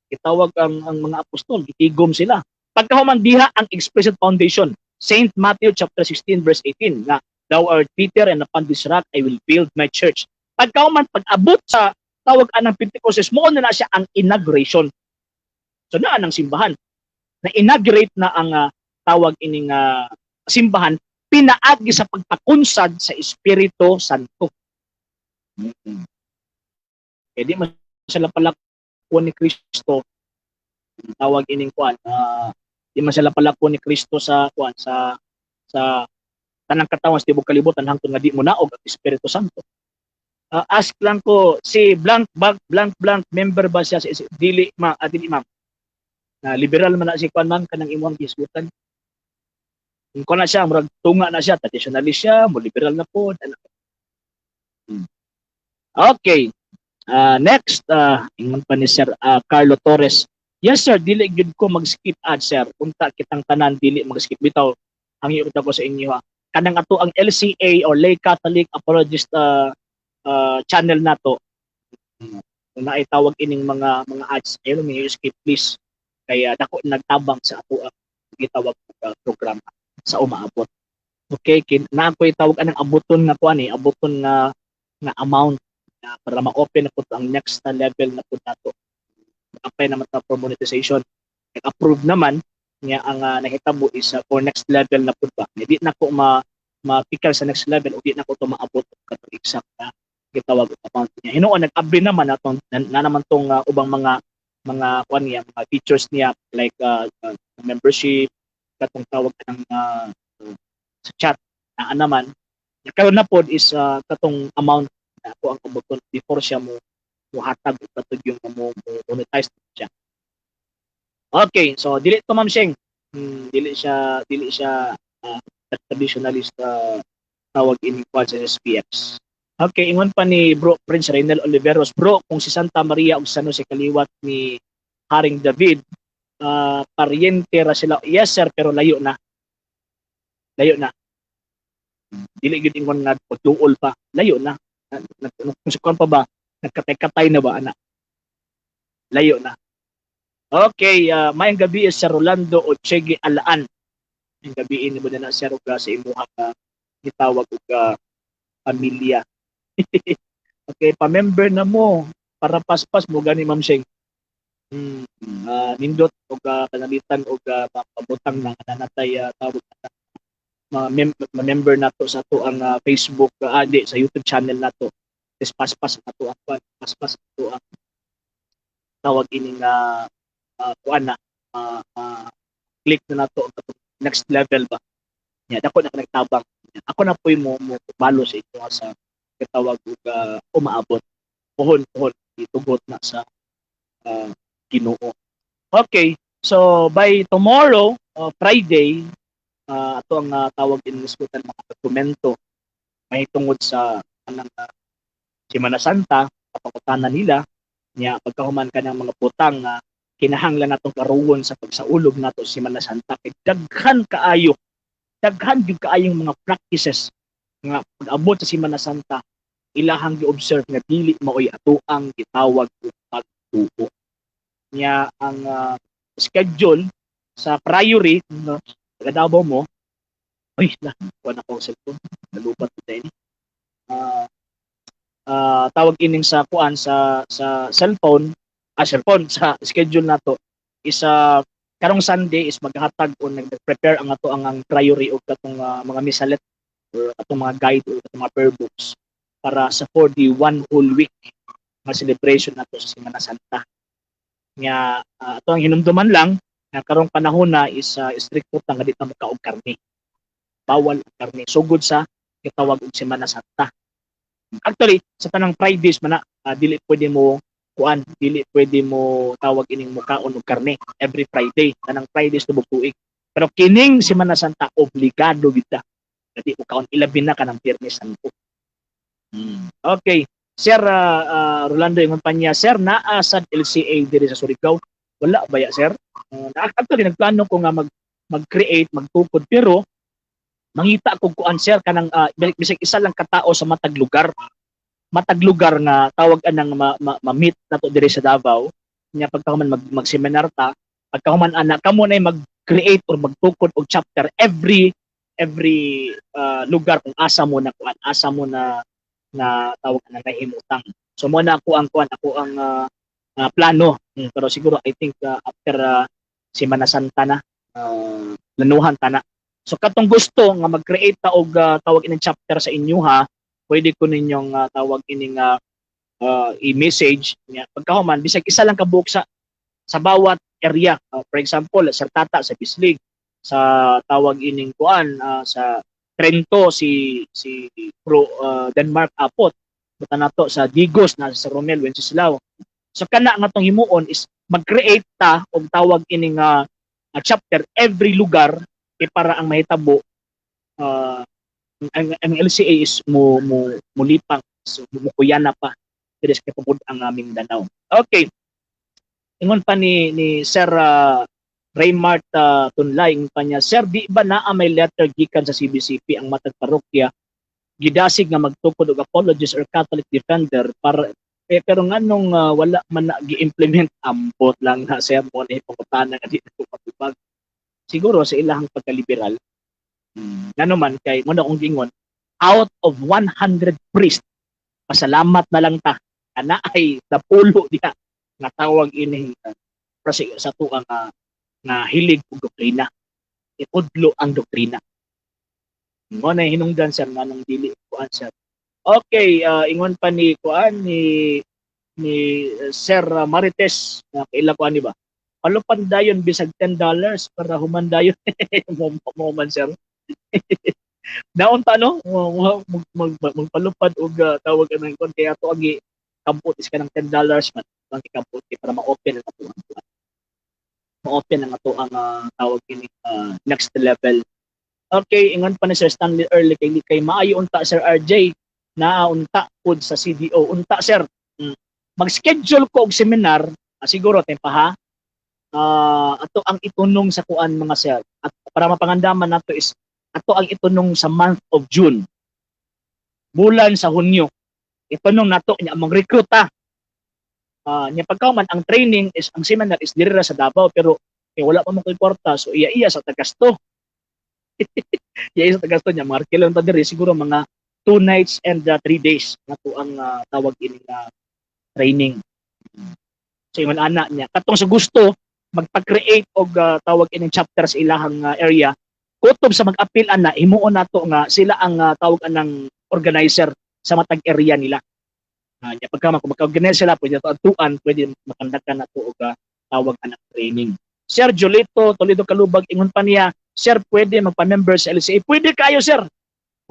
Gitawag ang mga apostol, gitigom sila. Pagkahuman diha ang explicit foundation. Saint Matthew chapter 16 verse 18 nga "Thou art Peter, and upon this rock I will build my church." Pagkahuman, pag-abot sa tawag anang Pentecostes, mo na na siya ang inauguration. So naa ang simbahan. Na inaugurate na ang tawag ining simbahan pinaagi sa pagpakunsad sa Espiritu Santo. Kaya di man sila pala palakon ni Kristo, tawag ining kuan, di man sila palakon ni Kristo sa kuan, sa tanang katawan sa tibok kalibutan hangtod nga di mo naog ang Espiritu Santo. Ask lang ko si blank blank blank blank, member ba siya sa dili ma, dili, ma'am. Na liberal man na si kuan, ma'am, kanang imong gisgutan. Kung kuan na siya, murag tunga na siya, traditionalist siya, mo liberal na po. Ano. Okay. Next, ingon pa ni Sir Carlo Torres. "Yes sir, dili gyud ko mag-skip ad, sir. Unta kitang tanan dili mag-skip bitaw." Hangyo ko sa inyo ha. Kanang ato ang LCA or Lay Catholic Apologist channel nato. Kung naay tawag ining mga ads, ayun mo skip please. Kaya dako nagtabang sa ato ang gitawag programa sa umaabot. Okay, kin na ako'y tawag anang abuton nga kuan eh, abuton nga amount na para ma-open na po ang next na level na po nato. Apply naman ta for monetization. Nag-approve naman niya. Ang nahitabo is for next level na pud ba. Hindi na ko ma ma-pickle sa next level o di na ko to maabot katong exact na gitawag og amount niya. Hinuon nag-abri naman atong na naman tong ubang mga kuan niya, mga features niya like membership, katong tawag ng sa chat na naman. Karon na pod is katong amount na ako ang abuton before siya mo muhatag og katong yung mo monetize siya. Okay, so dili to, Ma'am Sheng. Dili siya traditionalist, tawag ini kuan sa SPX. Okay, ingon pa ni Bro Prince Reynel Oliveros, "Bro, kung si Santa Maria ug San Jose kaliwat ni Haring David, paryente ra sila." Yes sir, pero layo na. Layo na. Dili gyud ingon nga pagduol pa, layo na. Kung sa kuan pa ba, nagkatay-katay na ba ana? Layo na. Okay, maayong gabi sa Rolando Ochege Alaan. Maayong gabi ni mo na sir ug sa imuha ka gitawag og pamilya. Okay, pa-member na mo para paspas mo gani, Ma'am Sheng. Nindot og panalitan og pabutang na nanatay tawag na ma-member nato sa ato ang Facebook, di, sa YouTube channel nato. Is paspas ato ang kuan, paspas ato ang tawag ining kuan na click na nato ang katong next level ba. Nya dako na ka nagtabang. Ako na po'y mo balo sa inyo sa katawag og umaabot. Pohon pohon itugot na sa Ginoo. Okay, so by tomorrow, Friday, ato ang tawag in isgutan mga dokumento may tungod sa anang Semana Santa, kapangutana nila niya pagkahuman ka ng mga butang nga kinahanglan natong karuon sa pagsaulog nato sa Semana Santa, kay daghan kaayo, daghan gyud kaayong mga practices nga pag-abot sa Semana Santa ilahang gi-observe nga dili maoy atoang gitawag og pagtuo. Niya ang schedule sa priory, no, taga Davao mo. Uy na kuha na ko ang cellphone, nalubat ko tayo ni tawag ining sa kuan sa cellphone, cellphone, sa schedule nato is karong Sunday is maghatag o nag-prepare ang ato ang priory og katong mga misalet or atong mga guide or atong mga prayer books para sa for the one whole week nga celebration nato sa Semana Santa. Nga ato ang hinumduman lang nga karong panahon na is stricto ta nga di ta makaog karne. Bawal ang karne sugod sa gitawag og Semana Santa. Actually, sa tanang Fridays man na dili pwede mo kuan, dili pwede mo tawag ining mukaon og karne every Friday, tanang Fridays tubog tuig. Pero kining Semana Santa, obligado gid ta nga di mo kaon, ilabi na kanang Biyernes Santo. Okay. Sir Rolando, ingon pa niya, "Sir, naa sad LCA diri sa Surigao?" Wala ba ya, sir? Actually, nagplano ko nga mag-create, magtukod, pero mangita kog kuan sir, kanang bisag isa lang katao sa matag lugar. Matag lugar nga tawag anang ma-meet nato diri sa Davao. Nya pagkahuman mag-seminar ta, pagkahuman ana kamo na mag-create or magtukod og chapter every lugar kung asa mo na kuan, asa mo na na tawag na nahimutang. So mo na ako ang kuan, ako ang plano. Pero siguro I think after Semana Santa na planuhan ta na. So katong gusto nga mag-create ta og tawag ining chapter sa inyo ha, pwede ko ninyong tawag ining i-message niya. Pagkahuman, bisag isa lang kabuok sa bawat area. For example, Sir Tata sa Bislig, sa tawag ining kuan, sa Trento si si Pro Denmark Apot, buta nato sa Digos na sa Romel Wenceslao. So kana nga tong himuon is mag-create ta og tawag ining chapter every lugar kay para ang mahitabo, ang LCA is mo mulipang, so mukuyana pa diri sa kapugod ang Mindanao. Okay. Ingon pa ni Sir Raymart Tunlay, ingon pa niya, "Sir, di ba naa may letter gikan sa CBCP ang matag parokya gidasig nga magtukod og apologist or Catholic defender para eh, pero nganong wala man na gi-implement?" Ambot lang na, sir, mo na ipangutana nga di na ko matubag. Siguro sa ilahang pagkaliberal. Ngano man kay mo na akong gingon, out of 100 priest, pasalamat na lang ta ana ay napulo diha nga tawag ining sa tuang nga hilig og doktrina, itudlo ang doktrina. Mo na hinungdan, sir, nganong dili kuan, sir. Okay, ingon pa ni kuan ni Sir Marites na kaila kuan ni ba, "Palupan dayon bisag $10 para human dayon." Mo man, sir, naunta no magpalupad og tawag anang kon kaya ato ang kampot is kanang $10 man ang ikampot kay para ma-open ang ato ang ma-open ang ato ang tawag kini next level. Okay, ingon pa ni Sir Stanley Early kay "Maayo unta, Sir RJ, naa unta pud sa CDO." Unta, sir. Mag-schedule ko og seminar, siguro tempa ha. Ato ang itunong sa kuan, mga sir. At para mapangandaman nato is ato ang itunong sa month of June. Bulan sa Hunyo. Itunong nato nya mag-recruit ta. Nya pagkauman ang training is ang seminar is diri ra sa Davao, pero eh, wala pa mo koy kwarta, so iya-iya sa tagasto. Iya sa tagasto niya mga kilo ta diri, siguro mga 2 nights and 3 days nato ang tawag ini nga training. So ingon ana niya katong sa gusto magpa-create og tawag ining chapter sa ilahang area, kutob sa mag-apil ana, himuon nato nga sila ang tawag anang organizer sa matag area nila. Nya pagka kung magka-organize sila, pwede nato adtuan, pwede makandakan nato og tawag anang training. Sir Jolito Toledo Kalubag, ingon pa niya, "Sir, pwede magpa-member sa LCA?" Pwede kayo, sir.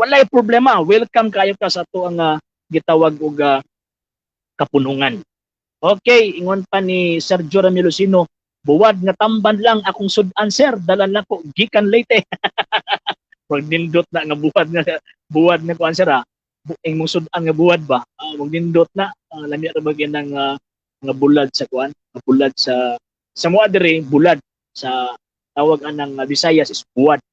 Walay problema. Welcome kayo ka sa ato ang gitawag og kapunungan. Okay, ingon pa ni Sir Jeremy Lucino, "Buwad nga tamban lang akong sudan, sir, dala na ko gikan Leyte." Pag nindot na nga buwad nga kuan, sir, ha. Imong sudan nga buwad ba? Mag nindot na, lami ra ba ng nga bulad sa kuan, nga bulad sa mua diri, bulad sa tawag anang Visayas is buwad.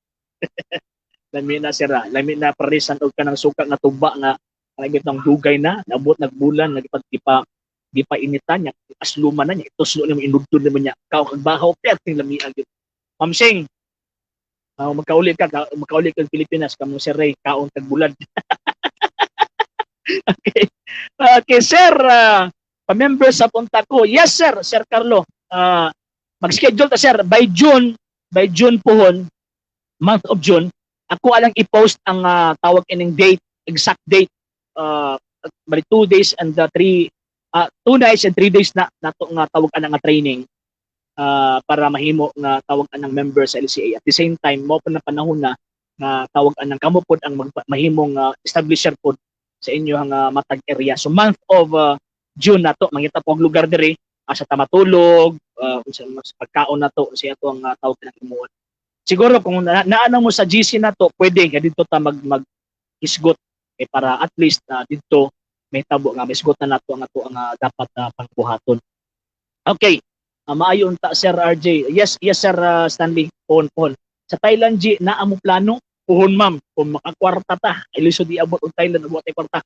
Lami na, sir, ha. Lami na parisan og kanang suka nga tuba nga kanang ng dugay na, nabot nagbulan nagipag gipa gipainitan niya, asluman na niya, ituslo nimo, inudtod nimo niya, kao kag bahaw, perting lami gyud. Ma'am Sing, magkauli ka Pilipinas, kamo si Ray, kaon kag bulad. Okay. Okay, sir, pa-member sa punta ko. Yes, sir, Sir Carlo. Mag-schedule ta, sir, by June pohon, month of June, ako alang i-post ang tawag ining date, exact date. Bali 2 days and 2 nights and 3 days na nato nga tawag anang nga training para mahimo nga tawag anang member sa LCA. At the same time, mo pa na panahon na nga tawag anang kamo pod ang mahimong establisher pod sa inyo nga matag area. So month of June nato mangita po ang lugar diri asa ta matulog, unsa mas pagkaon nato siya ato ang tawag ng himuon. Siguro kung naana mo sa GC nato, pwede kay didto ta mag mag hisgot eh, para at least didto may tabo nga misgot na nato ang ato ang dapat pangbuhaton. Okay. Maayo unta, Sir RJ. Yes, Sir Stanley. Pohon pohon. Sa Thailand G, naa mo plano? Puhon, ma'am, kung makakwarta ta, ay lisod iabot og Thailand abot ay kwarta.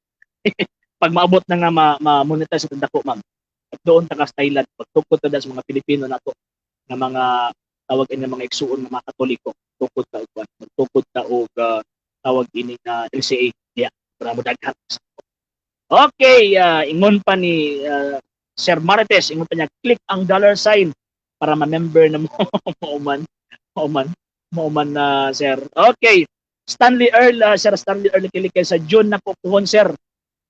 Pag maabot na nga ma-monetize sa dako, ma'am. At doon ta ka sa Thailand, pagtukod ta sa mga Pilipino nato nga mga tawag ini mga igsuon nga mga Katoliko, tukod ta og kuan, magtukod ta og tawag ini na LCA diya para mo daghan. Okay, ingon pa ni Sir Marites, ingon pa niya, "Click ang dollar sign para ma-member na mo." Mauman, mauman, mauman na, sir. Okay, Stanley Earl, Sir Stanley Earl, kilikay sa June na po puhon, sir.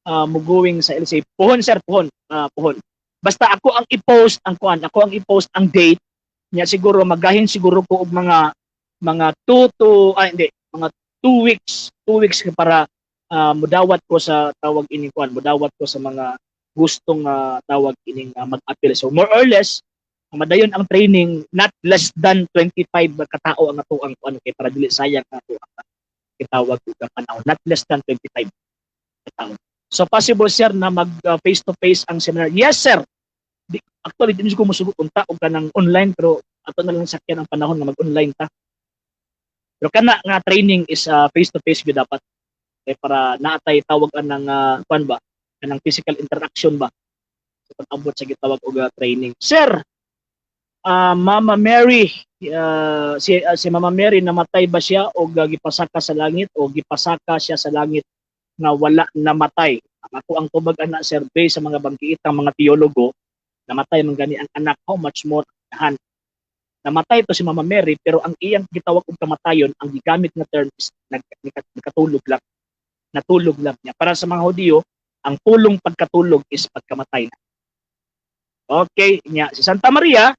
Mugoing sa LC. Puhon, sir, puhon. Puhon. Basta ako ang i-post ang kuan, ako ang i-post ang date niya. Siguro magahin siguro ko og mga 2 to, ah, hindi, mga 2 weeks, 2 weeks para mudawat ko sa tawag ining kuan, mudawat ko sa mga gustong tawag ining mag-appeal. So more or less madayon ang training, not less than 25 katao ang atoang kuan kay para dili sayang ang atoang gitawag og panahon, not less than 25 katao. So possible, sir, na mag face to face ang seminar? Yes, sir. Di, actually di ko musugot unta og kanang online, pero ato na lang sakyan ang panahon nga mag-online ta. Pero kana nga training is face to face gyud dapat kay para naatay tawag anang kuan ba, kanang physical interaction ba sa pag-abot sa gitawag og training. Sir, Mama Mary, si Mama Mary, namatay ba siya o gipasaka sa langit o gipasaka siya sa langit nga wala namatay? Ang ako ang tubag ana, sir, based sa mga banggiitang mga teologo, namatay man gani ang anak, how much more han. Namatay to si Mama Mary, pero ang iyang gitawag og kamatayon, ang gigamit nga term is nagkatulog lang. Natulog lang niya. Para sa mga Hudiyo, ang pulong pagkatulog is pagkamatay na. Okay, nya si Santa Maria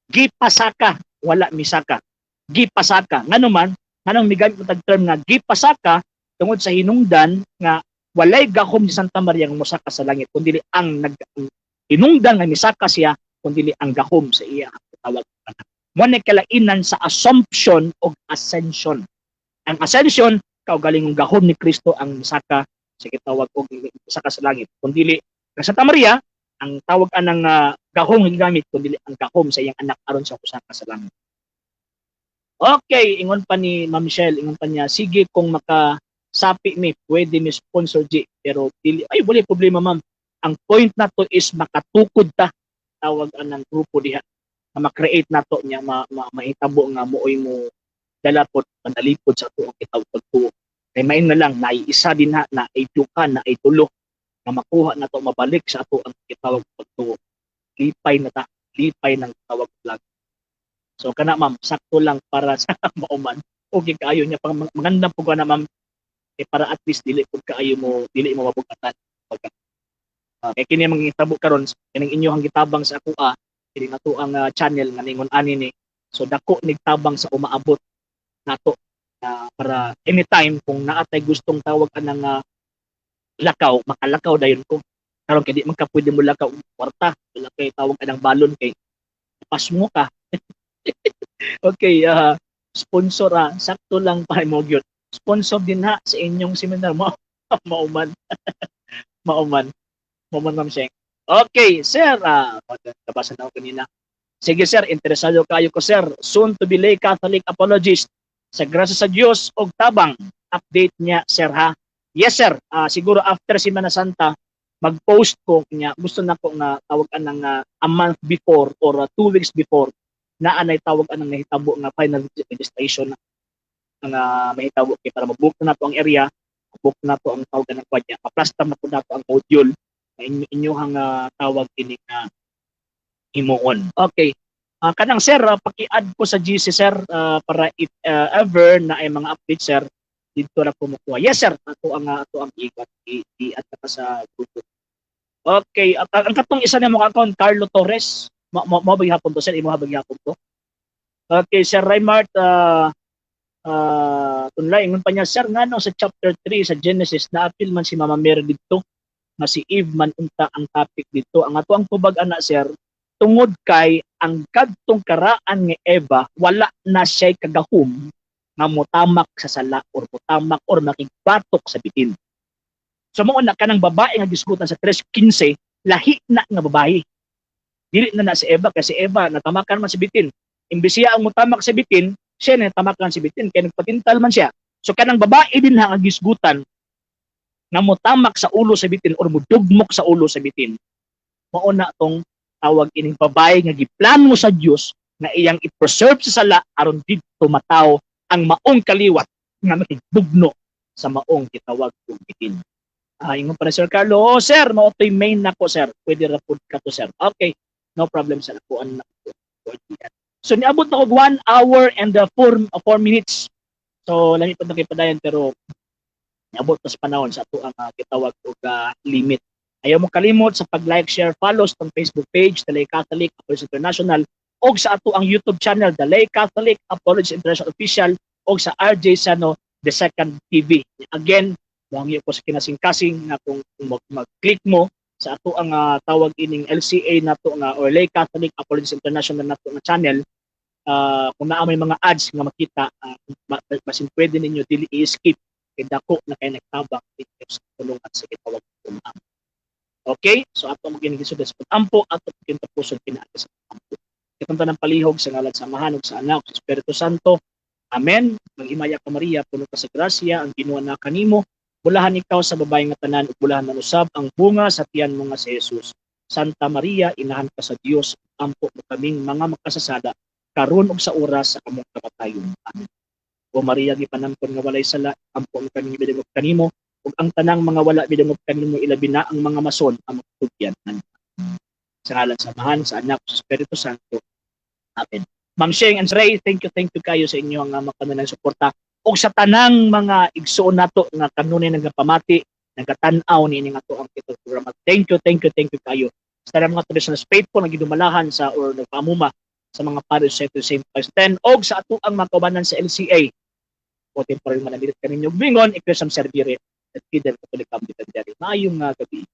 gipasaka, wala misaka. Gipasaka. Ngano man, nganong migamit mo tag term nga gipasaka? Tungod sa hinungdan nga walay gahom si Santa Maria nga mosaka sa langit, kundi ang nag ang hinungdan nga misaka siya kundi ang gahom sa iya ang tawag. Mo ni kalainan sa assumption o ascension. Ang ascension, kaugalingong gahom ni Kristo ang misaka sa gitawag og misaka sa langit. Kundi ang Santa Maria, ang tawag anang gahom nga gigamit kundi ang gahom sa iyang anak aron sa kusaka sa langit. Okay, ingon pa ni Ma'am Michelle, ingon pa niya, "Sige, kung makasapi mi, pwede mi sponsor G," pero dili ay wala problema, ma'am. Ang point nato is makatukod ta tawag anang grupo diha na ma-create nato niya mahitabo nga mooy mo dala pod panalipod sa ato ang kitawag pagtuo. Kay main na lang naay isa din ha, naay duha, naay tulo nga makuha nato mabalik sa ato ang kitawag pagtuo. Lipay na ta, lipay ng tawag lang. So kana, ma'am, sakto lang para sa mauman. Okay kaayo niya pang magandang pug na, ma'am, eh, para at least dili pud kaayo mo dili mo mabugatan. Pagka kay kini mga hitabo karon, kining inyohang gitabang sa akoa, kini ato ang channel nga ningon ani ni. So dako nigtabang sa umaabot nato para anytime kung naatay gustong tawag anang lakaw, makalakaw dayon ko. Karon kay di man ka pwede mo lakaw og kwarta, wala kay tawag anang balon kay pas mo ka. Okay, sponsor, sakto lang pa mo gyud. Sponsor din ha sa inyong seminar mo. Mauman. Mauman. Mauman, Ma'am Sheng. Okay, sir, nabasa na ako kanina. Sige sir, interesado kayo ko, sir. Soon to be lay Catholic apologist. Sa grasya sa Dios og tabang. Update niya, sir, ha. Yes, sir. Siguro after Semana Santa mag-post ko niya. Gusto na ko nga tawag anang a month before or 2 weeks before na anay tawag anang nahitabo nga final registration na nga mahitabo kay para mabook na nato ang area, book na nato ang tawag ng kwan niya, pa-plaster na po nato ang module na inyohang tawag ini nga himuon. Okay. Kanang sir, paki-add ko sa GC, sir, para if ever na ay mga update, sir, dito na po makuha. Yes, sir, ato ang i-add ka sa grupo. Okay, at ang katong isa na mga account, Carlo Torres, mo ba gihapon to, sir? Imo ba gihapon to? Okay, Sir Raymart tunlay, ingon pa niya, "Sir, ngano sa chapter 3 sa Genesis naapil man si Mama Mary didto nga si Eve man unta ang topic dito?" Ang ato ang tubag ana, sir, tungod kay ang kadtong karaan nga Eva, wala na siya'y kagahom nga motamak sa sala or motamak or makigbatok sa bitin. So mao na kanang babae nga gisgutan sa 3:15, lahi na nga babae. Dili na na si Eva kasi Eva natamakan man si bitin. Imbis siya ang motamak sa bitin, siya na natamakan si bitin kay nagpatintal man siya. So kanang babae din ha nga gisgutan nga motamak sa ulo sa bitin or mudugmok sa ulo sa bitin. Mao na tong tawag ining babae nga giplano sa Dios nga iyang i-preserve sa sala aron didto mataw ang maong kaliwat nga makigbugno sa maong gitawag og bitin. Ingon pa ni Sir Carlo, "Oh, sir, mao to'y main nako, sir. Pwede ra pud ka to, sir." Okay, no problem sa ako na. So niabot na og 1 hour and 4 minutes. So lami pa na kay padayon pero Niabot tas panahon sa ato ang gitawag og limit. Ayaw mo kalimot sa pag-like, share, follow sa atong Facebook page, The Lay Catholic Apologist International, og sa ato ang YouTube channel, The Lay Catholic Apologist International Official, og sa RJ Sano The Second TV. Again, moangyo ko sa kinasingkasing nga kung mag-click mo sa ato ang tawag ining LCA nato nga or Lay Catholic Apologist International nato nga channel, kung naa may mga ads nga makita, basin pwede ninyo dili i-skip kay dako na kay nagtabang ninyo sa tulungan sa gitawag og. Okay? So ato mo ginigisod sa pag-ampo, ato kintapuson pinaagi sa pag-ampo. Kitong tanang palihog sa ngalan sa Amahan ug sa Anak ug sa Espiritu Santo. Amen. Maghimaya ka, Maria, puno ka sa grasya, ang Ginoo na kanimo. Bulahan ikaw sa babae nga tanan ug bulahan man usab ang bunga sa tiyan mo nga si Jesus. Santa Maria, inahan ka sa Dios, ampo mo kaming mga makasasala, karon ug sa oras sa among kamatayon. Amen. O Maria, gipanangkon nga walay sala, ampo mo kaming midangop kanimo, ug ang tanang mga wala midangop kanimo, ilabi na ang mga mason ang magtugyan. Sa ngalan sa Amahan, sa Anak, sa Espiritu Santo. Amen. Ma'am Sheng and Ray, thank you kayo sa inyong makanunay suporta ug sa tanang mga igsuon nato nga kanunay nagapamati, nagatan-aw niini nga ato ang kitong programa. Thank you, thank you, thank you kayo. Sa tanang mga traditional faithful nga gidumalahan sa or nagpaamuma sa mga parish sa St. Pius X og sa ato ang mga kaubanan sa LCA. O temporal manamilit kaninyo bingon, Ecclesiam Servire et Fidel Catholicam Defendere. Maayong nga gabi.